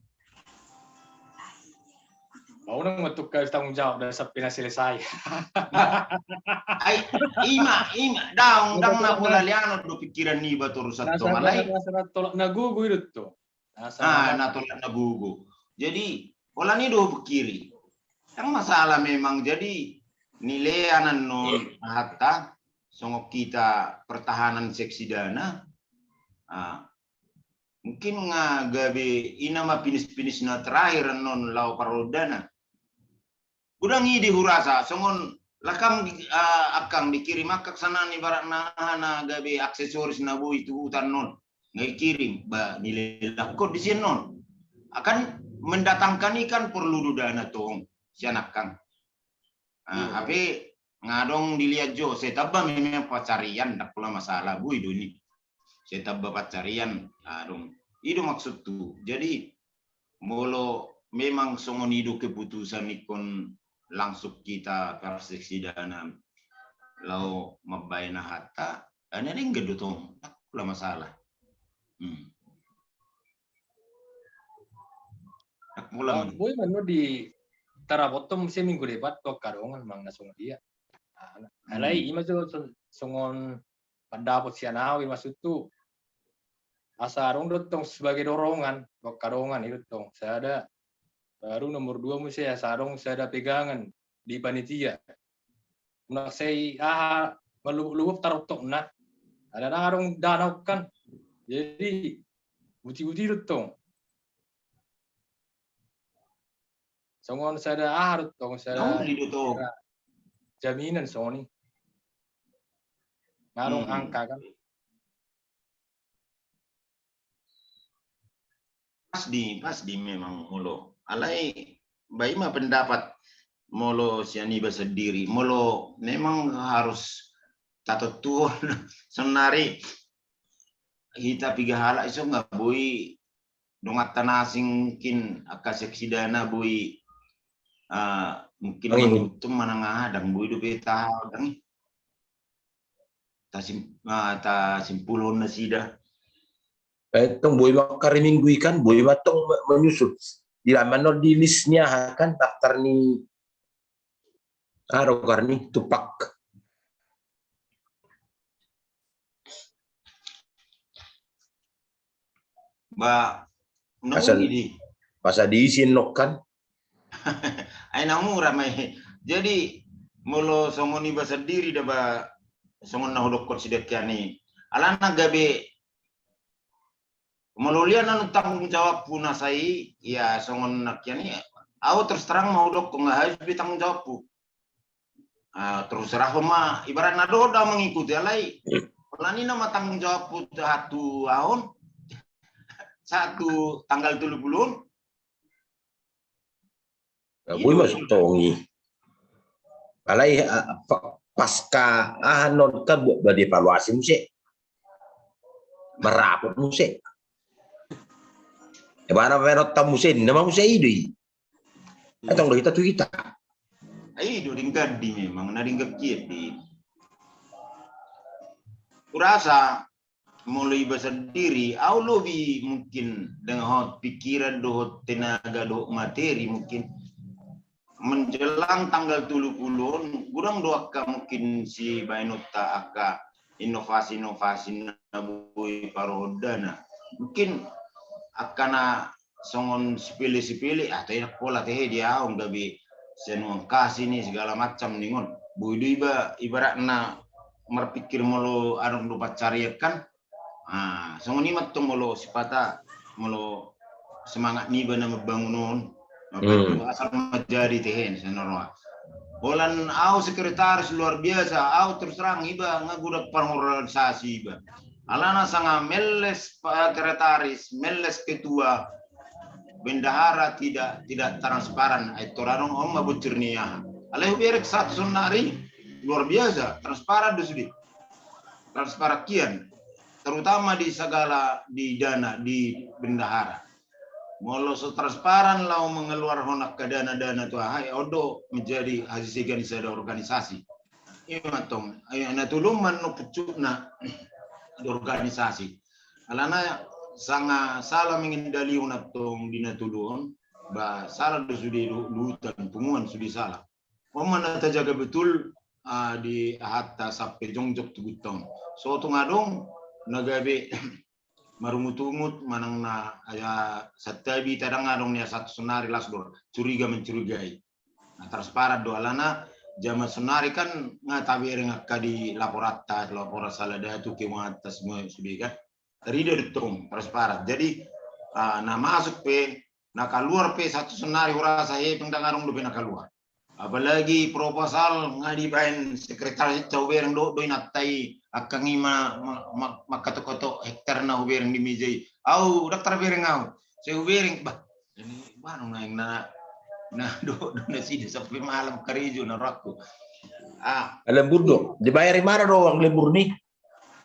Ba unang ma tung habis tanggung jawab da sampe na selesai. Ai, i ma, i ma, ndang, ndang na pola leanon do pikiran niba torus antong alai. Na tolap na gogo i do tong. Ah, na tolap na gogo. Jadi, holan i do hupikiri. Yang masalah memang jadi nilean annon hatta songon kita pertahanan seksi dana. Ah, mungkin nga gabe ina ma pinis-pinis na terakhir annon lao parhodana. Godang i di hurasa songon lakam di, ah, akkang dikirim akkang sanan ibaratna aha na gabe aksesoris na boi tu hutan non. Nga dikirim ba nilelangkon di sian non. Akan mendatangkan i kan perlu do dana tong sian akkang. Ah, hmm. Hape nga adong dilihat jo, sai tamba memang pancarian, ndang pola masalah, boi do ni. Sai tamba pancarian, adong. I do maksudhu. Jadi, molo memang songon i do keputusan ingkon langsung kita parseksi dana lao mambaen hatta, ana denggan do tong, ndang pola masalah. Hmm. Ndang pola. Oh, man- boi manno di tarabotom se minggu depan tu angka dongan manang na songon dia. Ah, alai hmm. Ima so, so, songon pandapot sian au i maksudhu. Asa adong do tong sebagai dorongan, tu angka dongan i do tong. Sada, baru nomor dua muse asa adong sada pegangan di panitia. Unang sai aha malubuk-lubuk taruktokna. Ada na adong dana kan. Jadi, buti-buti do tong. Songon sada aha do tong, sada jaminan songon i. Nga adong angka kan. Pas di, pas di memang molo. Alai, ba ima pendapat molo sian iba sendiri. Molo memang harus tatontuhon sonari hita piga halak iso nga boi donganta na asing mungkin angka seksi dana boi, ah, mungkin mangutum manang aha, ndang boi dope taha, ndang i. Tasim-, ah, tasimpulhon nasida. Eh, tong boi ma angka ari Minggu i kan, boi ma tong ma-, menyusun. Di laman nol di list ni aha kan, daftar ni Aha do goar ni Tupac? Ba, pasal, di, pasal diisi nokkan. Ai na mura ma i. Jadi, molo songon iba sandiri da ba, songon na hudokkon sidakian i. Alana gabe Molo liat na tanggung jawabhu na sai, ia songon na kian i, au terus terang ma hudokkon nga habis be tanggung jawabhu. Ah, terus serahhon ma, ibaratna dohot au mengikuti alai. Alani nama tanggung jawabhu tu hatu ahon, satu tanggal tolu pulu on. Boi ma songon i. Alai, ah, pa-, pasca aha non kan buat ba dievaluasi muse. Marapot muse. Ibarat main otak muse, nama muse i do i. Atong do hita tu hita. I do denggan di memang, na denggan kiat di. Kurasa, molo iba sandiri, au lobi mungkin dengan hot pikiran dohot tenaga dohot materi mungkin menjelang tanggal tolu pulu on, godang do angka mungkin sibaenonta angka inovasi-inovasi na boi parhondana. Mungkin angka na songon sipele-sipele, ah, tai ndang pola tehe di au gabe sian uang kas ni segala macam ningon. Boi do iba ibaratna marpikir molo adong do pancarian kan. Ah, songon i ma tong molo sipata, molo semangat niba na membangun on. Asal ma jadi tehe ni sian na roa. Holan au sekretaris luar biasa, au terus terang iba nga godang parorganisasi iba. Alana sanga melles sekretaris, melles ketua, bendahara tidak, tidak transparan. Ai tor adong on ma bocor ni aha. Alai huberek sahat sonari luar biasa, transparan do sude. Transparan kian, terutama di segala di dana di bendahara. Molo so transparan laho mengeluarhon angka dana-dana tu aha, on do menjadi hasisegan ni sada organisasi. Ima tong, ai na tolu on ma annon pucukna di organisasi. Alana sanga sala mengendalihon antong di na tolu on, ba sala do sude luhutan punguan sude sala. On ma na tajaga betul, ah, di ahanta sampe jongjong tu gunta on. So tung adong na gabe marungut-ungut manang na, ah, santabi tadang adong ni asa sonari las do curiga mencurigai. Nah, transparan do alana zaman sonari kan nga tabereng angka di laporanta, laporan sala datu ke wanta semua sude kan. Tarida do tong transparan. Jadi ah, na masuk pe, na kaluar pe satu sonari hurasa hepeng dang adong dope na kaluar. Apalagi proposal nga dibaen sekretaris, hubereng do, do inantai angkang i ma, ma, ma, mangkatokatok hektar na hubereng di meja i. Au dang tarbereng au. Sai hubereng bah. Ini baru naeng na na do do na sida sampe malam karejo na rohangku. Ah, lembur do. Dibayar i mana do uang lembur ni?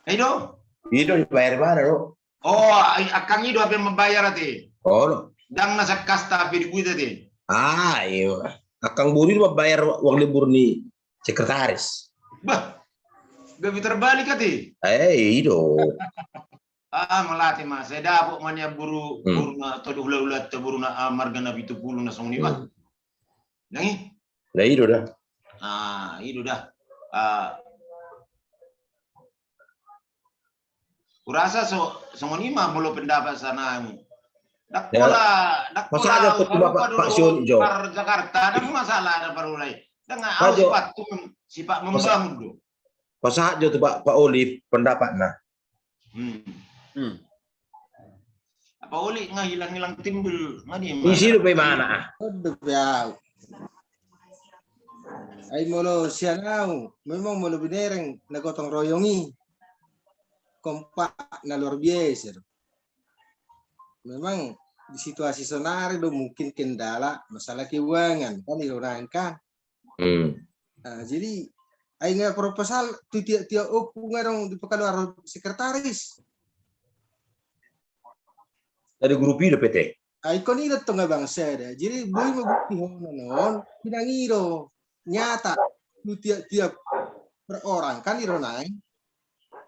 Ai do. I do dibayar i mana do? Oh, angkang i do hape mambayar ate. Oh. Dang na sian kasta hape dibuat ate. Ah, iyo. Angkang boru i do mambayar uang lembur ni sekretaris. Bah. Gabe terbalik ate. Eh, i do. Ah, mauliate ma. Sai dapot ma nian boru, hmm, boru na tolu hula-hula ate boru na ah, marga na pitu pulu na songon i bah. Hmm. Nang i. Nah, i do da. Ah, i do da. Ah. Hurasa so songon i ma molo pendapat sanami. Dang pola, dang pola. Pasahat jo tu Bapak Pak Siholik jo. Par Jakarta dang masalah na parulai. Dang au sipat tu, sipat membangun do. Pasahat jo tu Pak, Pak Olive pendapatna. Hmm. Hmm. Apa oli nga hilang-hilang timbul nga di isi do pe mana ah. Odo pe au. Ai molo sian au memang molo binereng na gotong royong i kompak na luar biasa do. Memang di situasi sonari do mungkin kendala masalah keuangan kan i do nangka. Hmm. Nah, jadi ai nga proposal tu tiap-tiap ompu nga dong dipakaluar sekretaris. Dari grup i do P T. Ai kon i do tong nga bangsa da. Jadi boi ma bukti hono non pinang i do nyata tu tiap-tiap per orang kan i do nai.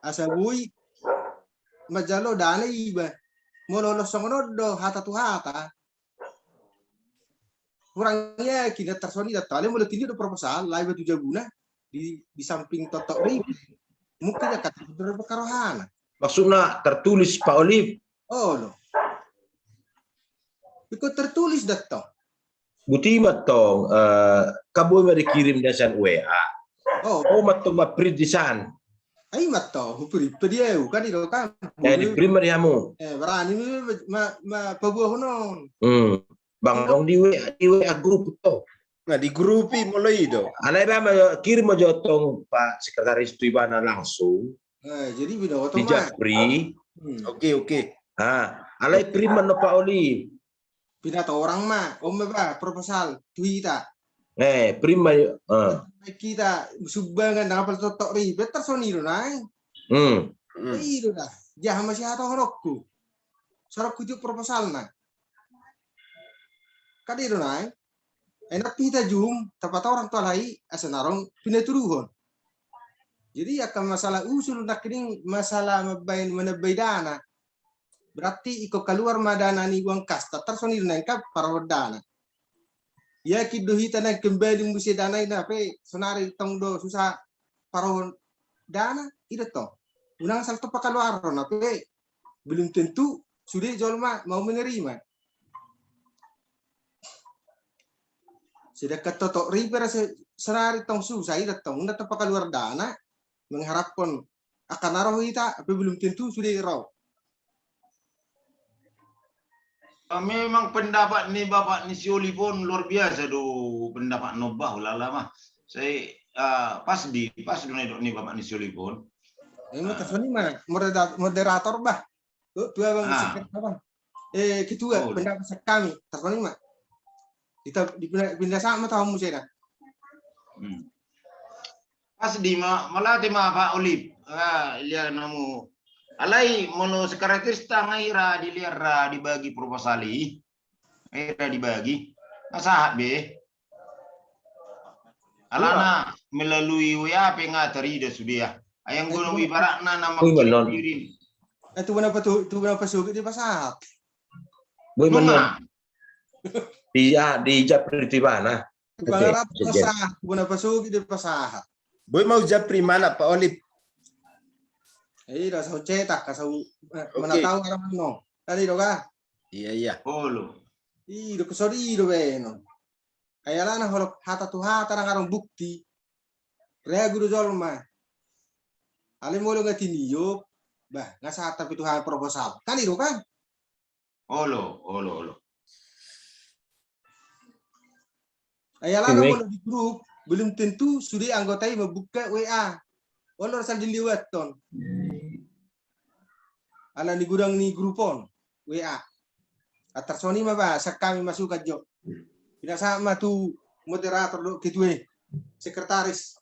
Asa boi manjalo dana iba. Molo los songon on do hata tu hata. Kurang yakin na tarsongon i da tale molo tinju do proposal lai batu jabuna di, di samping totok ripe. Mungkin akan terpakarohana. Maksudna tertulis Pak Olive. Oh lo. Iko tertulis da tong. Buti ma tong eh, kaboi ma dikirim da sian W A. Oh. Oh ma tong ma print di san. Ai ma tong huprint pe dia u kan i do kan. Eh di print ma di hamu. Eh berani ma pabuahon on. Hmm. Bang dong di W A, di W A grup to. Nah di grup i molo i do. Alai ba ma kirim ma jo tong Pak Sekretaris tu ibana langsung. Eh jadi binoto ma. Di japri. Hmm. Oke oke. Ah, alai print ma no Pak Oli. Pinatorang ma, on ma ba proposal tu hita. Eh, prima. Kita sumbangan dang apal totok ripe tarsongon i do nai. Hmm. I do da. Jaha ma sihatahononku. Sorokku tu proposalna. Kan i do nai. Enak hita jum, tapatorang tu alai asa narong pinatuduhon. Jadi angka masalah usul nangkining masalah mambaen manambai dana. Berarti ingkon kaluar ma dana ni uang kas, tarsongon i do nai angka parrohahon dana. Yakin do hita nai kembali muse dana i na pe sonari tong do susah parrohahon dana i do tong. Unang asal tong pakaluaron na pe belum tentu sude jolma mau menerima. Sedangkan totok ripe ra sonari tong susah i do tong, unang tong pakaluar dana mengharapkon akan na ro hita, tapi belum tentu sude ro. Memang pendapat ni bapak ni si Olive on luar biasa do pendapat na bah ulala ma. Sai uh, pas di pas do na idok ni bapak ni si Olive on. Memang uh, tarsongon i ma moderator bah. Tua bang ah. Eh ketua oh, pendapat sekami tarsongon i ma. Kita dipindah sama tahu musena. Hmm. Pas di ma, mauliate ma Pak Olive. Ah, lihat namu. Alai molo sekretaris ta nga ira di lihat ra dibagi proposal i. Nga ira dibagi. Nga sahat be. Alana melalui W A pe nga tarida sude ya. Ayang guna ibaratna nama kirim. Eh tu mana patu, tu mana pasugi di pasahat. Boi mana. Di di japri tu ibana. Boi mau japri mana Pak Olive? Eh, dah sau cetak, kau sau mana tahu orang no. Tadi do kah? Iya iya. Olo. Ih, do kesori do beno. Ai alana holong hata tu hata ndang adong bukti. Ragu do jolma. Alai molo nga tiniop, bah, nga sahat tapi Tuhan proposal. Kan i do kan? Olo, olo, olo. Ai alana molo di grup, belum tentu sude anggota i membuka W A. Olo, asal diliwathon. Ala ni gudang ni grup on, W A. Atar songon i ma ba, sian hami masukan jo. Pinasahat ma tu moderator dohot ketua i, sekretaris.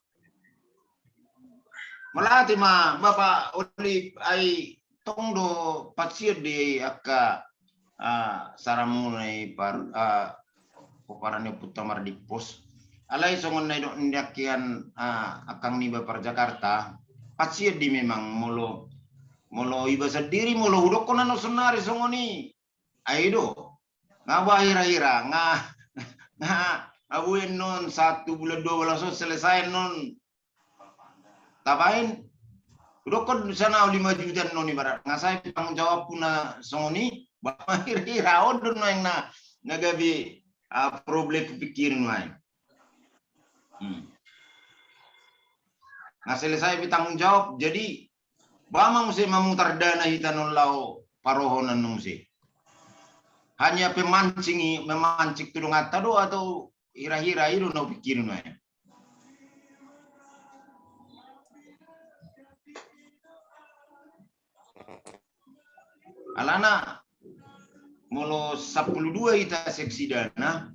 Mauliate ma Bapak Oli, ai tong do pansihon di angka, ah, saramuna i par, ah, pomparan ni ompunta Mardimpos. Alai songon na nidok ni angka, ah, angkang niba parjakarta, pansihon di memang molo, molo iba sandiri molo hudokkon annon saonari songon i. Ai do. Nga ba hira-hira, nga, nga, nga boi annon satu bulan dua bulan so selesai annon. Tabaen, hudokkon sian ahu lima juta annon ibarat. Nga sai tanggung jawabku na songon i, ba hira-hira on do nuaeng na, na gabe, ah, problem hupikkiri nuaeng. Hmm. Nga selesai pe tanggung jawab, jadi ba ma muse mamutar dana hita annon laho parohon annon muse. Hanya pemancing i, memancing tu donganta do atau hira-hira i do na hupikkiri nuaeng. Alana molo sampulu dua hita seksi dana,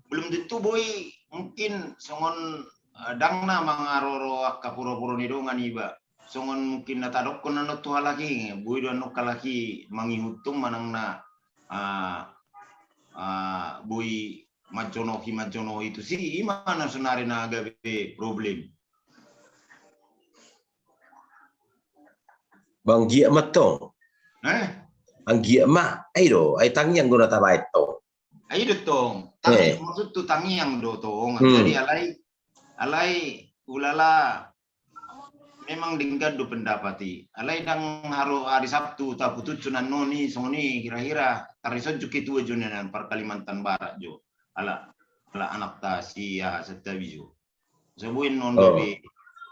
belum tentu boi, mungkin songon, eh, ndang na mangaroro angka pura-pura ni dongan iba. Songon mungkin na tadokkon annon tu halak i, boi do annon halak i mangihuthon manang na, ah, ah, boi manjonohi, manjonohi tusi, i ma na saonari na gabe problem. Ba anggiat ma tong. Eh? Anggiat ma, ai do, ai tangiang do na tabaen tong. Ai do tong, tangi-, eh, maksudhu tangiang do tong. Hmm. Jadi alai, alai ulala memang denggan do pendapat i. Alai ndang haru ari Sabtu taputushon annon i songon i hira-hira, tarison jo ketua jo nian par Kalimantan Barat jo. Ala, ala anakta si, ah, Santabi jo. Sabuin non dope.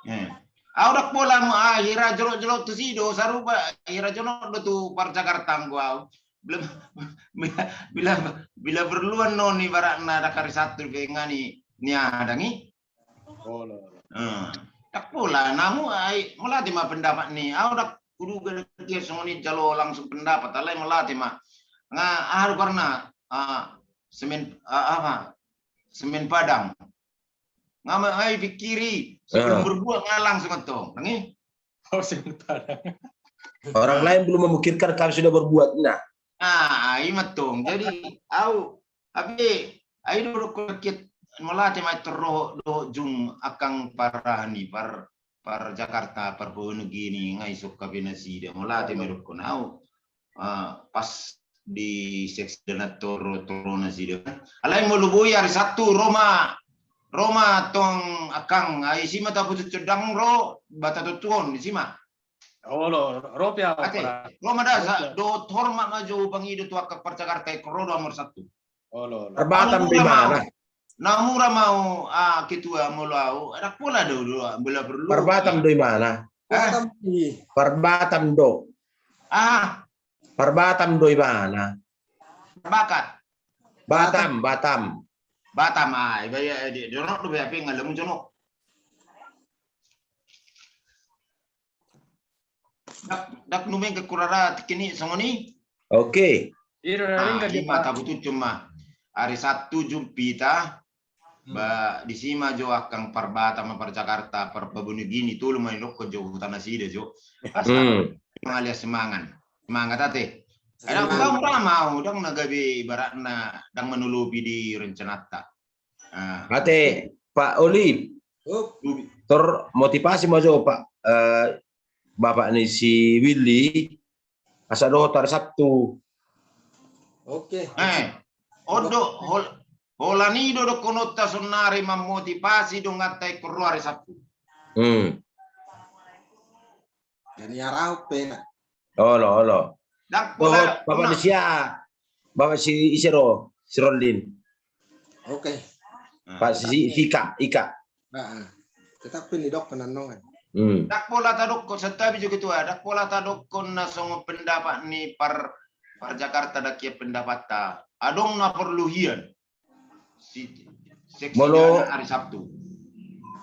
Eh. Au ndang pola mu, ah, hira jonok-jonok tusi do, sarupa hira jonok do tu parjakarta anggo au. Bila, bila, bila, bila perluan non ibaratna ndang ari Sabtu pe nga ni, ni aha ndang i. Olo, olo. Eh. Ndang pola, namu ai, mauliate ma pendapat ni. Au ndang kuduga dia songon i jalo langsung pendapat, alai mauliate ma. Nga, aha do karna, ah, semen, ah, apa? Semen Padang. Nga ma ai pikkiri, sebelum berbuat nga langsung antong. Nang i? Oh, semen Padang. Orang lain belum memikirkan, kami sudah berbuat. Nah. Ah, i ma tong. Jadi, au, abe, ai do dokkon kit, mauliate ma i tong dohot, dohot jung angkang par aha ni, par, par Jakarta, par Purwonogiri, nga isok kape nasida. Mauliate ma i dokkon au. Ah, pas di seksi dana toro, toro nasida. Alai molo boi ari Sabtu, ro ma, ro ma tong angkang, ai isi ma taputushon, ndang ro, ba tatontuhon, isi ma. Olo, ro pe au. Ate, ro ma da, sa, dohot hormat ma jo hupangido tu angka parjakarta i, ro do au molo Sabtu. Olo, olo. Parbatam do imana. Na mura ma au, ah, ketua molo au, ndang pola do, do, bila perlu. Parbatam do imana. Parbatam do. Ah. Parbatam do imana. Parbakat. Batam, Batam. Batam, ah, iba ya, di, di jonok do, be, ape nga lamu jonok. Ndang, ndang numeng ke kurara tikini songon i. Oke. Nah, i ma taputushon ma. Ari Sabtu jumpa hita. Hmm. Ba, disi ma jo angkang par Batam, par Jakarta, par Purwonogiri, tolu ma nidokkon jo huta nasida jo. Asa, hmm, mangalias semangat. Semangat ate. Semangat. Ndang, ndang, ndang mau, ndang na gabe ibaratna, ndang manolopi di rencanata. Ah. Ate, Pak Oli. Hup. Tor motivasi ma jo, Pak, eh, Bapak ni si Willy, asa dohot ari Sabtu. Oke. Eh, on do, hol-, holan i do dohononta saonari mamotivasi donganta ingkon ro ari Sabtu. Hmm. Jadi arahut pe na. Olo, olo. Ndang, dohot, pola, Bapak pola. Ni sia, Bapak si ise do, si Roldin. Oke. Pak, si, si Ika, Ika. Tetap pe ni dok penanongan. Ndang pola tadokkon, santabi jo ketua, ndang pola tadokkon na songon pendapat ni par, par Jakarta, ndang hian pendapatta. Adong na porlu hian. Molo hari Sabtu.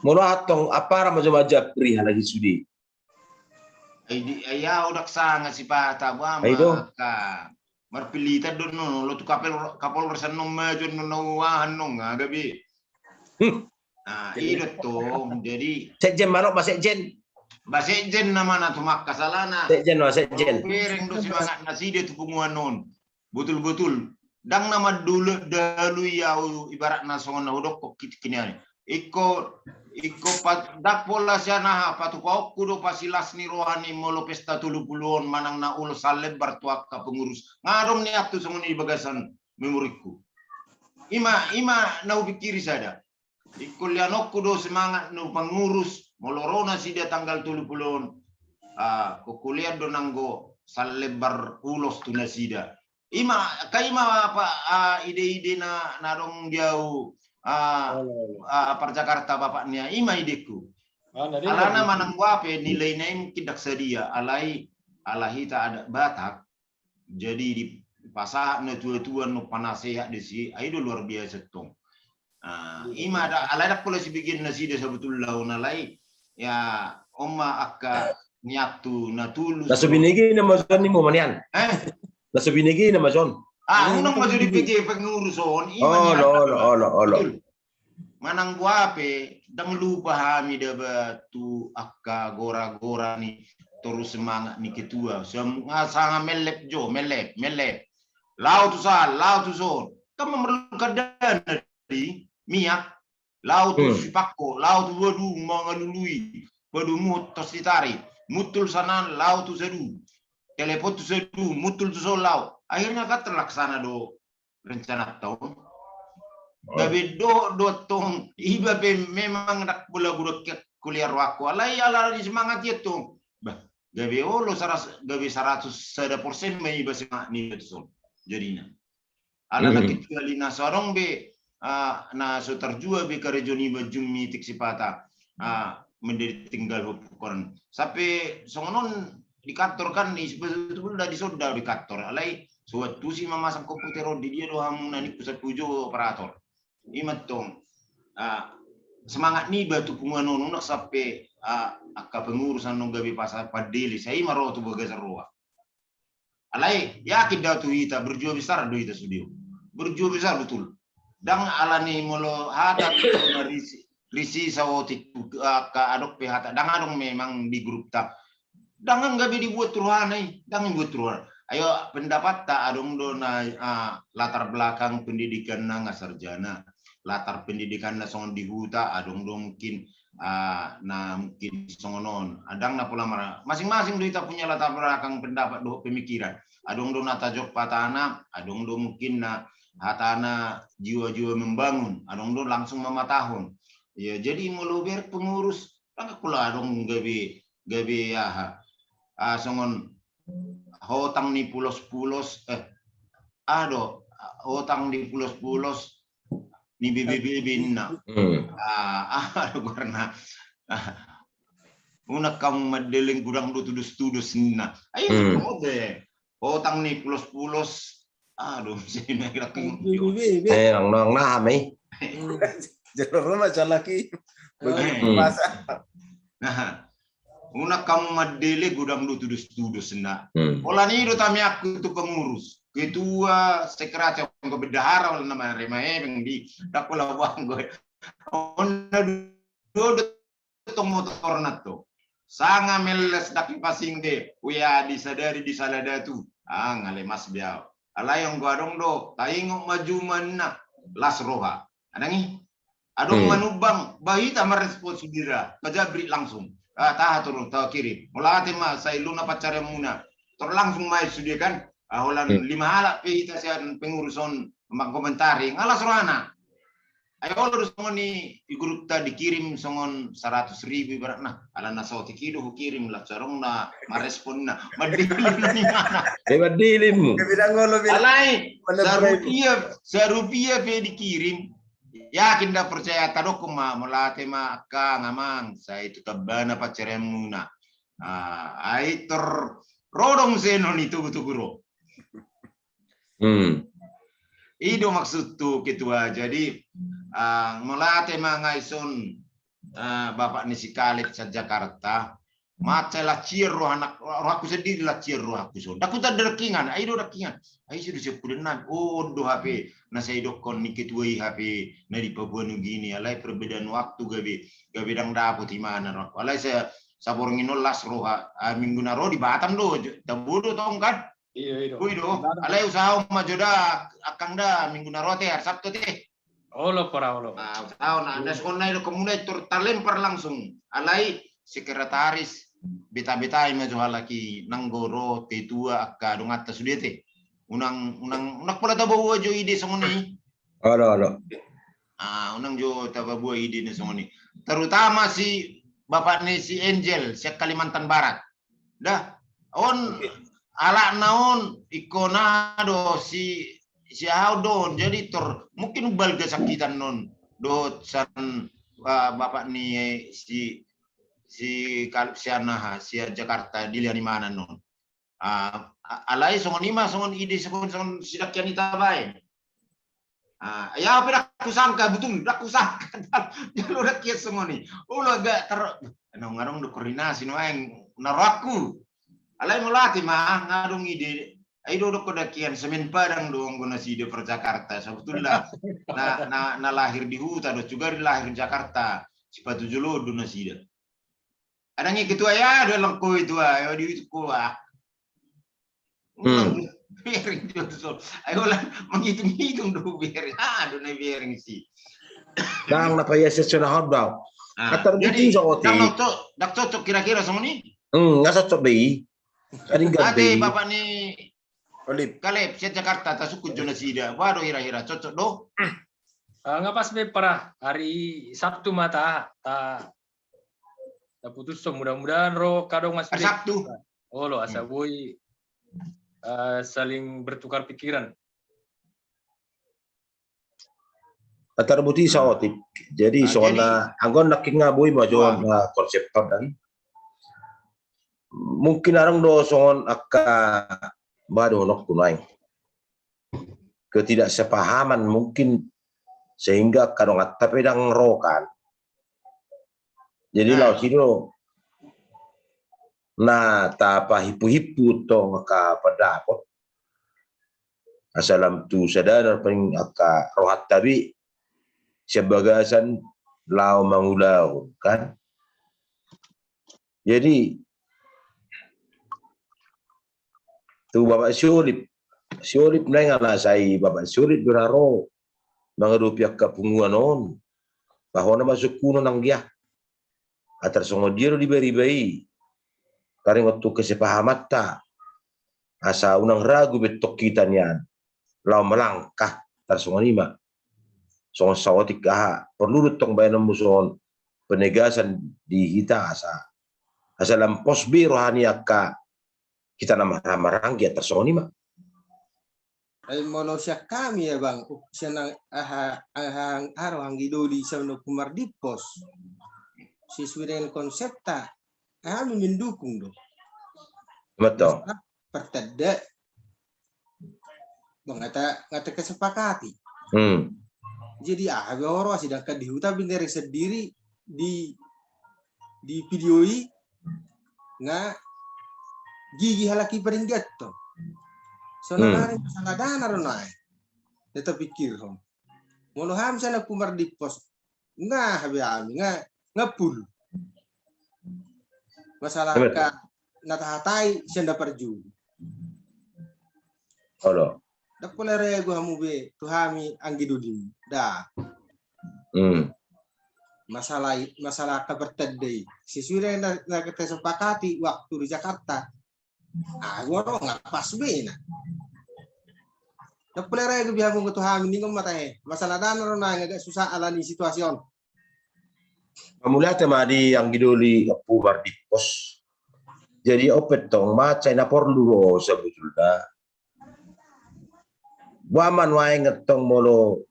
Molo antong, apa ra ma jo ma Japri halak i sude. Ai di, ai au ndang sanga sipata, ba ma ka. Marpilitan do non, olo tu Kapolres annon ma jo non na uahan non, gabe. Nah, i do tong, jadi. Sekjen manok, ba sekjen. Ba sekjen nama na tu mangka salana. Sekjen, ba sekjen. Bereng do semangat nasida tu punguan on. Betul-betul. Ndang na mandolok dalu i au ibaratna songon na hudokkon kini-kini an. Ingkon, ingkon ndang pola sian aha, patupaonku do pasilas ni roha ni molo pesta tolu pulu on manang na ulos sallembar tu angka pengurus. Nga adong nian tu songon i bagasan memorikku. Ima, ima na hupingkiri sada. Ingkon leanonku do semangat ni pengurus, molo ro nasida tanggal tolu pulu on, ah, ingkon hulean do nanggo sallembar ulos tu nasida. Ima, ka ima apa, ah, ide-ide na, na adong di au, ah, ah, par Jakarta bapak nia, ima idengku. Alana manang boha pe nilai na i mungkin ndang sadia, alai, ala hita adat Batak, jadi dipasahat na tua-tua na panasehat disi, ai do luar biasa tong. Ah, ima da, alai ndang pola sibagian nasida sabotulna on alai. Ya, on ma angka nian tu na tulus. Na so binege na mason ni mo manian. Eh? Na so binege na mason. Ah, unang ma jo dibege pengurus on. Ima olo, olo, olo, olo. Manang boha pe, ndang lupa hami daba tu angka gora-gora ni toru semangat ni ketua. Sanga mellep jo, mellep, mellep. Lao tu san, lao tu son. Kan memerlukan dana di miak. Lao tu Sipangko, lao tu Wadu mangalului. Wadu muhut tos ditari. Mutul sanan, lao tu Sadu. Telepon tu Sadu, mutul tu son lao. Akhirnya kan terlaksana do rencana taon. Gabe dohot do tong, iba pe memang ndang pola gudok kuliah rohangku. Alai ala ni semangat i tong. Bah, gabe olo saras, gabe saratus sada persen ma iba semangat ni iba tu son. Jadina. Ala na kecuali na so adong be, ah, na so tarjua be karejo niba jummitik sipata. Ah, menjadi tinggal hukuran. Sampe songon on di kantor kan, sebetulna di son do di kantor. Alai so huantusi mamasang komputer on, di dia do hamuna ningku, sampe hujou operator. Ima tong. Ah, semangat niba tu punguan on unang sampe, ah, angka pengurus annon gabe pasal pandele, sai ma ro tu bagasan roha. Alai yakin da tu hita, berjuang besar do hita sude. Berjuang besar betul. Ndang ala ni molo hata tu na risi, risi saotik, ah, ka adong pe hata. Ndang adong memang di grupta. Ndang gabe dibuat tu rohana i, ndang dibuat tu rohana. Ayo pendapatta, adong do na, ah, latar belakang pendidikanna nga sarjana. Latar pendidikanna songon di huta, adong do mungkin, ah, na mungkin songon on. Ndang na pola mara. Masing-masing do hita punya latar belakang pendapat dohot pemikiran. Adong do na tajop hatana, adong do mungkin na hatana jiwa-jiwa membangun, adong do langsung mamatahon. Ya, jadi molo bereng pengurus, ndang pola adong gabe, gabe aha. Ah, songon hotang ni pulos-pulos, eh, aha do, hotang ni pulos-pulos ni bebe-bebe ninna. Ah, aha do goarna. Ah, unang hamu mandele godang do tudos-tudos ninna. Ai, hotang ni pulos-pulos. Aduh, sini lagi. Eh, nang, nang, nah, mi. Jalur rumah calaki. Begitu masa. Nah, unang hamu mandele godang do tudos-tudos ninna. Pola ni do tamiakku tu pengurus, ketua, sekretariat, anggo bendahara wala nama rema ebeng di dakko lawang gue. Onna do do tong motorna tong. Sanga melles daki pasing de, uya disadari di sala datu. Ah, nga lemas be au. Alai anggo adong do taingot ma jumana las roha. Adong i. Adong manumbang, ba hita marespon sude ra, ka Jabrik langsung. Ah, taha torus, takirim. Molo ate ma sai luna pancarianmuna. Tor langsung ma i sude kan. Ah, holan lima halak pe hita sian pengurus on mangkomentari. Nga las rohana. Ai olo do songon i, i grupta dikirim songon saratus ribu ibaratna. Ala na saotik i do hukirim, las rohana maresponna. Mandele ni mana. Eh, mandele mu. Alai, sarupiah, sarupiah pe dikirim. Yakin da porcaya, tadokkon ma, mauliate ma angka amang, sai tu tambana pansarianmuna. Ah, ai tor ro do muse non i togu-togu ro. Hmm. I do maksudhu ketua. Jadi, ah, mauliate ma nga ison, ah, bapak ni si Kaleb sian Jakarta. Mansai las rohana, rohangku sendiri las rohangku son. Ndang hutanda dangkingan, ai do dangkingan. Ai sude sian pudannami. Oh, on do hape na sai didokkon ni ketua i hape na di Papua Nugini. Alai perbedaan waktu gabe, gabe ndang dapot imana rohangku. Alai sa, saborngin on las roha, ah, minggu na ro di Batam do, tabo do tong kan? Iyo, iyo. Boi do. Alai usahaon ma jo da, angkang da, minggu na ro ate, hari Sabtu ate. Olo, pora olo. Ah, usahaon, na songon na didokkon muna i tor talempar langsung. Alai sekretaris, beta-beta i ma jo halak i, nanggo ro tetua angka donganta sude ate. Unang, unang, unang pola taboa jo ide songon i. Olo, olo. Ah, unang jo taboa ide na songon i. Terutama si bapak ni si Angel, sian Kalimantan Barat. Da, on, alana on, ingkon aha do si, si aha do on, jadi tor mungkin umbalga sakitan on dohot sian, ah, bapak ni si, si Kaleb sian aha, sian Jakarta dilehon imana on. Ah, a-, alai songon i ma, songon ide, songon, songon sidangkian i tabaen. Ah, ia pe ndang husangka, betul, ndang husangka. Jolo ndang kian songon i. Olo, agak ter-, nunga adong do koordinasi nuaeng na rohangku. Alai mauliate ma, nga adong ide. Ai do dokkon dangkian, semen Padang do anggo nasida, per Jakarta. Sebetulna na, na, na lahir di huta do, juga di lahir di Jakarta. Sipatu Jolo do nasida. Adong i ketua ya, do langkoi tua, ya di itu kua. Hmm. Bereng tu so. Ayo lah, menghitung-hitung do bereng. Ah, do na bereng si. Ndang na paya sesona hot bau. Ah, kata jadi, rubuti so oti. Ndang cocok, ndang cocok kira-kira songon i? Hmm, ndang cocok be i. Tadi ndang be i. Bapak ni Kaleb. Kaleb, sian Jakarta, tasungkun jo nasida. Boha do hira-hira, cocok do? Ah, nga pas be, pora, hari Sabtu ma ta, ta taputushon, mudah-mudahan ro angka dongan sude. Hari Sabtu. Olo, asa boi, eh, saling bertukar pikiran. Atar buti saotik. Jadi, ah, songon jadi na, anggo nangkin nga boi ma jo, ah, na konsep tadi. Mungkin adong do songon angka, bah, dohononku nuaeng. Ketidaksepahaman mungkin sehingga angka donganta pe ndang ro kan. Jadi, ah, laos i do na tapahimpu-himpu tong angka pandapot. Asa lam tu sadana paling angka rohanta be sian bagasan laho mangulahon kan. Jadi, tu Bapak Siolip, Siolip nuaeng ala sai Bapak Siolip do na ro mangadopi angka punguan on. Bah, hona ma sungkunon anggia. Atar songon dia do di bariba i. Taringot tu kesepahamanta. Asa unang ragu be tong hita nian. Laho malangkah, atar songon i ma. Songon saotik aha, porlu do tong baenonmu songon penegasan di hita asa. Asa lam pos be roha ni angka hita na marhahamaranggi, atar songon i ma. Ai molo sian hami ya, Bang, sian aha, aha, aha, anggi doli sian Ompung Mardimpos. Sesuai dengan konsepta, hami mendukung do. Betul. Pertanda. Bang, nga ta, nga takesepakati. Hmm. Jadi aha be ro, sedangkan di huta binteri sendiri di, di video i nga gigi halak i paringgathon. Sonari masalah dana do nai. Tetap pikirhon. Molo hami sian Ompung Mardimpos. Nga hape hami, nga, nga full. Masalah angka na tahatai sian na parjolo. Olo. Ndang pola ragu hamu be tu hami anggi dolim. Da. Hmm. Masalah, masalah angka pertanda i. Sesuai na, na tasepakati waktu di Jakarta. Ah, gua ro nga pas be na. Ndang pola ragu be hamu tu hami, ningon ma tahe. Masalah dana do nai agak susah alani situasi on. Mauliate ma di anggi doli Ompung Mardimpos. Jadi on pe tong mansai na porlu do sebetulna. Boha ma nuaeng tong molo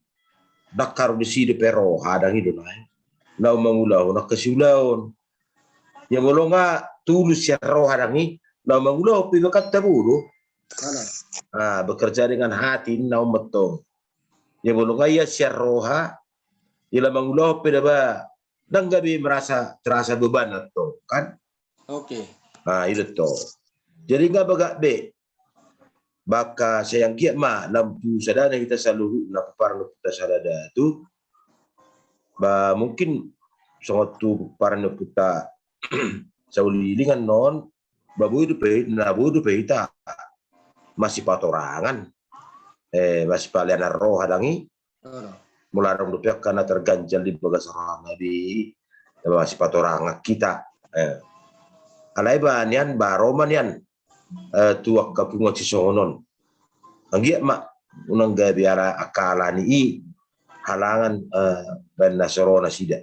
Ndang haru disi dope roha dang i do nai naung mangulahon angka siulaon. Ia molo nga tulus sian roha dang i, naung mangulahon pe iba kan tabo do. Ah, bekerja dengan hati naung mantong. Ia molo nga ia sian roha, ia laho mangulahon pe daba, ndang gabe merasa terasa beban antong kan. Oke. Ah, i do tong. Jadi nga bagak be. Maka sai anggiat ma lam tu sada na hita saluhutna pomparan ni ompunta sada datu. Ba mungkin songon tu pomparan ni ompunta Sauliling annon, ba boi dope, na boi dope hita masipatorangan. Eh, masipaleanan roha dang i. Molo adong dope angka na terganjal di bagas rohana be, masipatorangan hita. Eh. Alai ba nian, ba ro ma nian, eh, tu angka punguan sisongon on. Anggiat ma unang gabe ala angka ala ni i halangan, eh, baen na so ro nasida.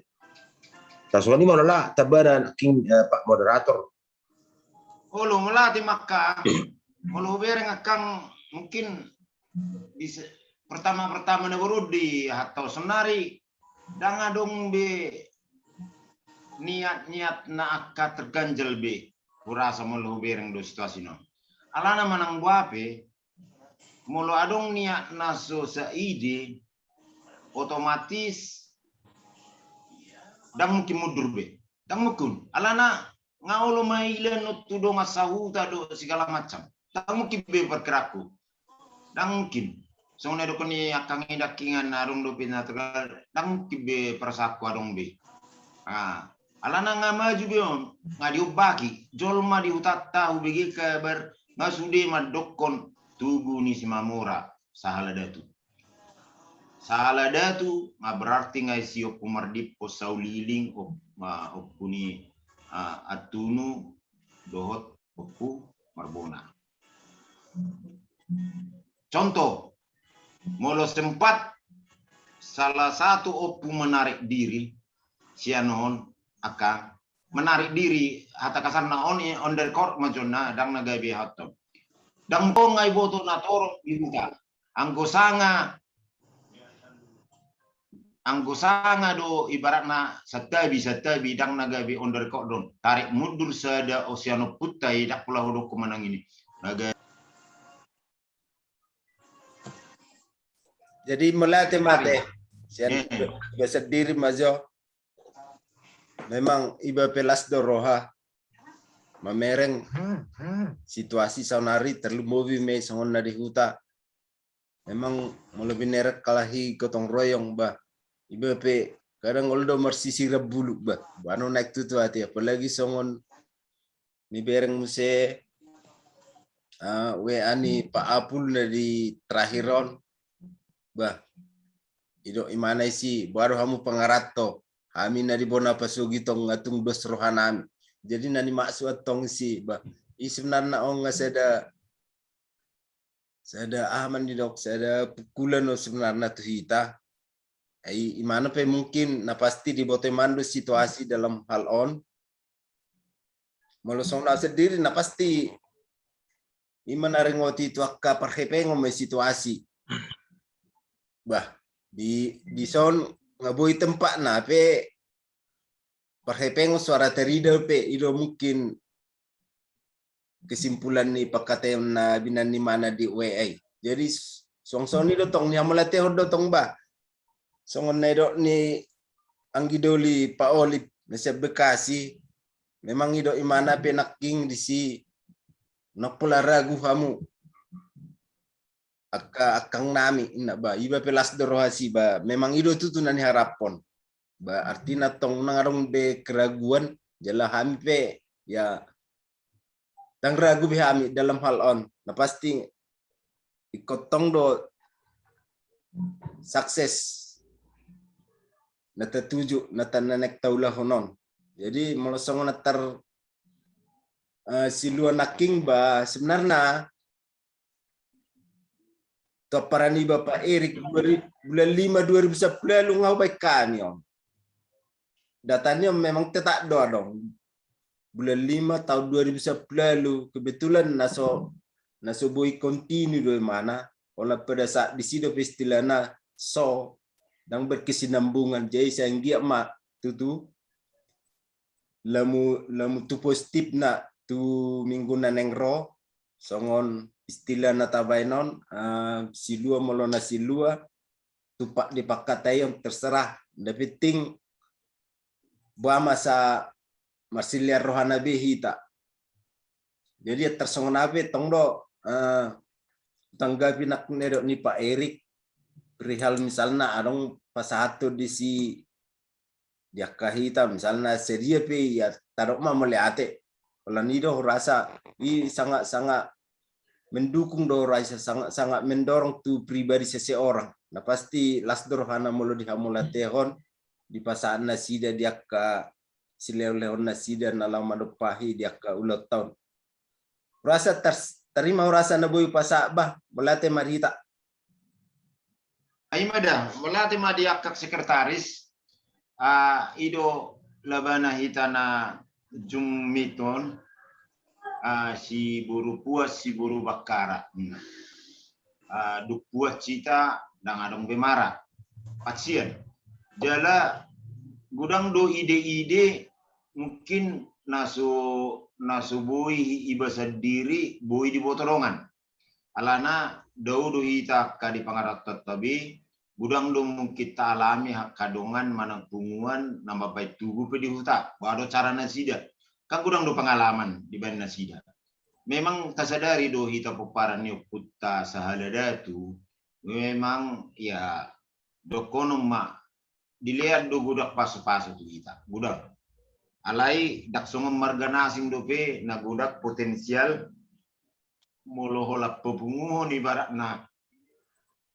Tarsongon i ma olo la, tamba na nangkin, eh, Pak Moderator. Olo, mauliate ma angka. Molo hubereng angka, mungkin di se-, pertama-pertama na boru di hatau sonari, ndang adong be niat-niat na angka terganjal be. Hurasa molo hubereng do situasi on. Alana manang boha pe, molo adong niat na so saide, otomatis ndang mungkin mundur be. Ndang mungkin. Alana nga olo mailan tu dongan sahuta do segala macam. Ndang mungkin be perkiraku. Ndang mungkin. Songon na didok ni angka i, dangkingan, adong dope na tegal, ndang mungkin be perasaanku adong be. Ah, alana nga maju be on, nga diombaki jolma di hutanta, hubege kabar, nga sude mandokkon tugu ni Simamora, sahala datu. Sahala datu, nga berarti nga isi Ompu Mardippo Sauliling, op-, ah, ompu ni, ah, Antunu, dohot Ompu Marbona. Contoh, molo sempat salah satu ompu menarik diri, sian on, angka, menarik diri, hata kasarna on, on the record ma jonna, ndang na gabe hot on. Ndang tong nga diboto na torop di huta. Anggo sanga, anggo sanga do ibaratna santabi, santabi, ndang na gabe on the record on. Tarik mundur sada, o sian ompunta i, ndang pola hudokkon manang ini. Na gabe. Jadi mauliate ma ate. Sian iba sendiri ma jo. Memang iba pe las do roha mamereng situasi saonari, terlumobi ma i songon na di huta. Memang molo binereng kalahi gotong royong, bah, iba pe kadang olo do marsisiran bulu, bah, boano naeng tutu ate, apalagi songon nibereng muse, ah, W A ni Pak Apul na di terakhir on, bah, didok imana disi, boha do hamu pangaranto, hami na di bona pasogit on nga tung dos rohanami. Jadi na nimaksud antong disi, bah, i sebenarna on nga sada, sada aha ma didok, sada pukulan do sebenarna tu hita. Ai imana pe mungkin na pasti diboto imana do situasi dalam hal on. Molo songon au sendiri na pasti ima na ringoti tu angka parhepengon ma i situasi. Bah, di, dison nga boi tempatna pe parhepengon so ra tarida pe, i do mungkin kesimpulan ni pangkataion na binaen ni imana di W A i. Jadi songon i do tong, nihamauliateon do tong, bah. Songon na didok ni anggi doli Pak Olip na sian Bekasi, memang didok imana pe nangkin disi, ndang pola ragu hamu. Angka, angkangnami, inna, bah, iba pe las do roha disi, bah, memang i do tutu na niharaphon. Bah, artina tong unang adong be keraguan, jala hami pe, ya, ndang ragu be hami dalam hal on. Na pasti ingkon tong do sukses na tatuju, na ta-, na naeng taulahon on. Jadi molo songon na tar, eh, silua nangkin, bah, sebenarna tu amparan ni Bapak Erik, dua ri-, bulan lima dua ribu sampulu ualu nga hubaen hami on. Data ni on memang tetap do adong. Bulan lima tahun dua ribu sampulu ualu, kebetulan na so, na so boi kontinu do imana, holan pada saat disi do pe istilahna so, ndang berkesinambungan. Jadi sai anggiat ma tutu lamu, lamu tu positifna tu minggu na naeng ro, songon istilah na tabaen on, ah, silua molo na silua, tu pa, dipangkataion terserah. Na penting boha ma asa marsilean rohana be hita. Jadi tarsongon aha pe tong do, eh, tanggapi nang na nidok ni Pak Erik, perihal misalna adong pasahathon disi di angka hita, misalna sadia pe ia, tadok ma mauliate. Holan i do hurasa i sangat-sangat mendukung do hurasa, sangat-sangat mendorong tu pribadi seseorang. Na pasti las do rohana molo dihamauliatehon, dipasahat nasida di angka silehon-lehon nasida na laho manumpahi di angka ulaonta on. Hurasa tar, tarima hurasa na boi hupasahat bah, mauliate ma di hita. Ai ma da, mauliate ma di angka sekretaris, ah, i do labana hita na Zoom meet on, ah, si boru Puas, si boru Bakkara. Hmm. Ah, dung Puas hita, ndang adong be mara. Pacian. Jala godang do ide-ide mungkin na so, na so boi iba sandiri, boi diboto dongan. Alana dao do hita angka di pangarantoanta be, godang do mungkin taalami angka dongan manang punguan na mambahen tugu pe di huta. Boha do cara nasida? Kan godang do pengalaman dibahen nasida. Memang tasadari do hita pomparan ni ompunta sahala datu, memang ya dohonon ma dilean do godang pasu-pasu tu hita, godang. Alai ndang songon marga na asing dope na godang potensial, molo holan papunguhon ibaratna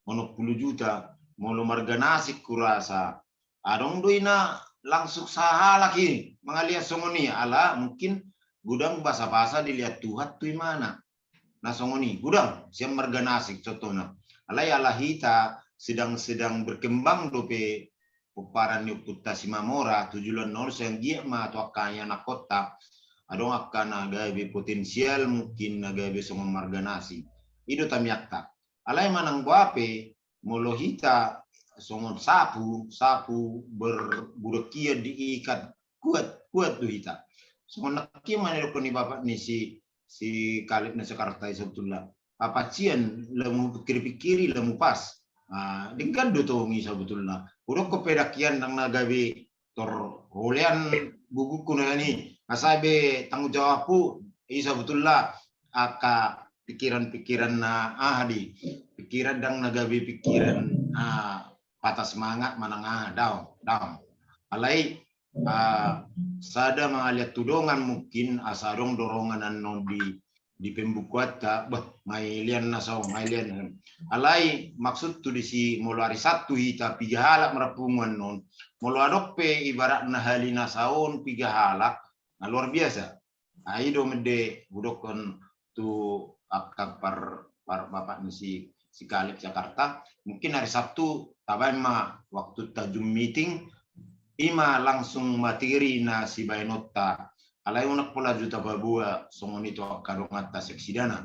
onom pulu juta, molo marga na asing hurasa adong do i na langsung sahalak i mangalean songon i, ala mungkin godang basa-basa dilean Tuhan tu imana. Na songon i, godang sian marga na asing contohna. Alai ala hita sedang-sedang berkembang dope pomparan ni ompunta Simamora tu joloan on, sai anggiat ma tu angka ianakhonta adong angka na gabe potensial, mungkin na gabe songon marga na asing. I do tamiangka. Alai manang boha pe, molo hita songon sapu, sapu ber, godang hian diikat, kuat, kuat do hita. Songon nangkin ma na nidokhon ni bapak ni si, si Kaleb na Jakarta i sabotulna. Pacian lamu pikir-pikiri lamu pas. Ah, denggan do tong i sabotulna. Hudokhon pe dang hian ndang na gabe tor holan gugukku na ni, asa be tanggung jawabku i sabotulna angka pikiran-pikiran na aha di pikiran ndang na gabe pikiran, ah, patah semangat manang aha, down, down. Alai, ah, sada mangalean tu dongan mungkin asa adong dorongan annon di, di pembukuanta, bah, mangalean na saon, mangalean. Alai maksudhu disi molo ari Sabtu hita piga halak marpungu annon, molo adong pe ibaratna hali na saon piga halak, na luar biasa. Nah, i do mende hudokhon tu angka par, par bapak ni si, si Kaleb Jakarta. Mungkin ari Sabtu tabaen ma waktunta Zoom meeting, i ma langsung materi na sibaenonta. Alai unang pola juta paboa songon i tu angka donganta Seksidana.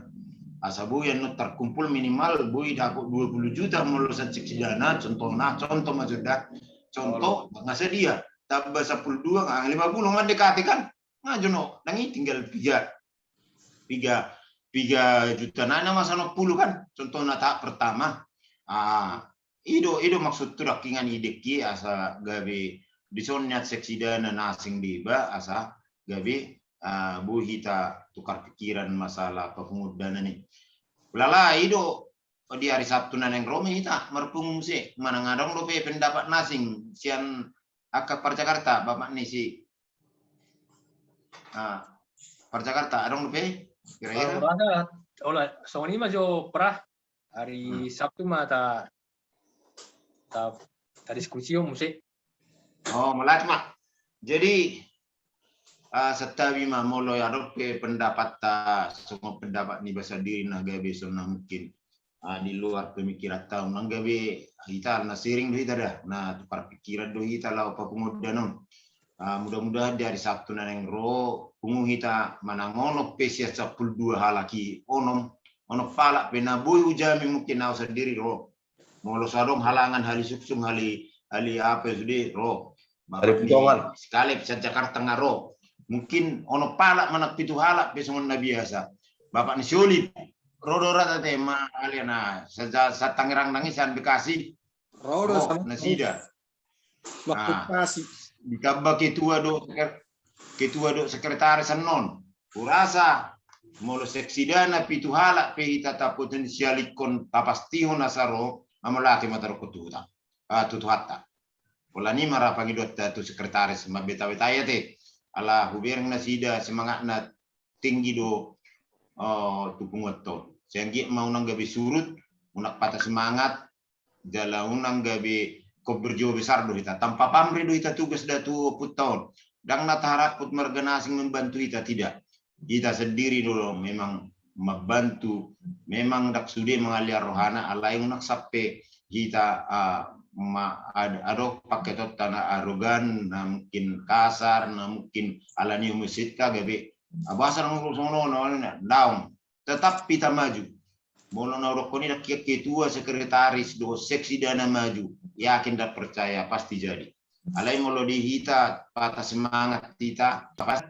Asa boi annon tarkumpul minimal boi dapot dua pulu juta molo sian Seksidana, contohna, contoh ma jolo da. Contoh, nga sadia, tamba sampulu dua, nga lima pulu, nga mendekati kan? Nga jono, ndang i tinggal piga, piga, piga juta nai na masa onom pulu kan, contohna tahap pertama. Ah, i do, i do maksudhu dang hian i dengki asa gabe dison nian Seksidana na asing di iba asa gabe, ah, boi hita tukar pikiran masalah papunguan dana ni. Ulala, i do di ari Sabtu na naeng ro ma hita marpungu muse, manang adong dope pendapat na asing sian angka par Jakarta, bapak ni si, ah, par Jakarta adong dope kira-kira? Ora, ora, songon i ma jo pra, ari Sabtu ma ta, ta, ta diskusi muse. Oh, mauliate ma. Jadi, ah, santabi ma molo adong pe pendapatta songon pendapat niba sandiri na gabe songon na mungkin, ah, di luar pemikiranta on, nang gabe hita na sharing do hita da, na tukar pikiran do hita laho papunguan dana on. Ah, mudah-mudahan di ari Sabtu na naeng ro, pungu hita manang onom pe sian sampulu dua halak i, onom, onom halak pe na boi hujami mungkin au sandiri do. Molo so adong halangan, hali sungsung, hali Ali apa sude ro. Bapak ni Sikalep sian Jakarta nga ro. Mungkin onom halak manang pitu halak pe songon na biasa. Bapak ni Siolip ro do rata te ma ali na sa Tangerang nang i sian Bekasi. Ro do nasida. Ditamba ketua do ketua do sekretaris annon. Hurasa molo seksi dana pitu halak pe hita tapotensialikkon tapastihon asa ro, amolate ma tarokkon tu huta, tu Tuhatta. Pola ni ma ra pangidoanta tu sekretaris mambeta-beta ia te. Ala hubereng nasida semangatna tinggi do tu punguanta on. Sai anggiat ma unang gabe surut, unang patah semangat, jala unang gabe kok berjiwa besar do hita. Tanpa pamrih do hita tugas da tu ompunta on. Ndang na taharap hot marga na asing membantu hita, tidak. Hita sendiri do memang membantu, memang ndang sude mangalian rohana, alai unang sampe hita adong pangketonta na arogan, na mungkin kasar, na mungkin alani umusita gabe abasa nang songon on, daong. Tetap hita maju. Molo na hudokkon i dang ketua sekretaris dohot seksi dana maju, yakin dan percaya pasti jadi. Alai molo di hita patah semangat hita, pas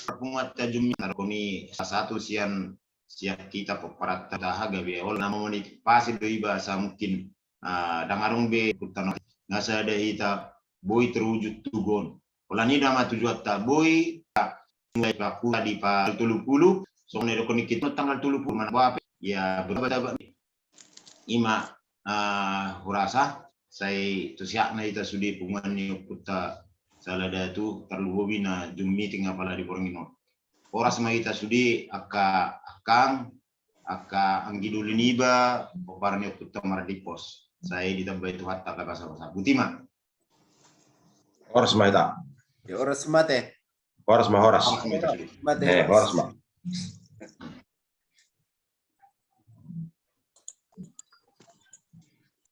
perpunguanta jummi tarokkon i sasatu sian sian hita pomparan taha gabe ol na memotivasi do iba asa mungkin ndang adong be kutana na sada hita boi terwujud tugon. Pola ni da ma tujuanta boi mulai pakuta di pa tolu pulu, songon na didokkon ni kita tanggal tolu pulu mana bape. Ia berapa dapat ni ima hurasa sai tu siakna hita sude punguan ni ompunta Saladatu tarlumobi na Zoom meeting apala di borngin on. Horas ma hita sude angka angkang angka anggi doli niba pomparan ni ompunta Mardimpos. Sai ditambai Tuhanta angka basa-basa. Botima. Horas ma hita. Horas ma te. Horas ma horas. Horas ma hita sude. Horas ma.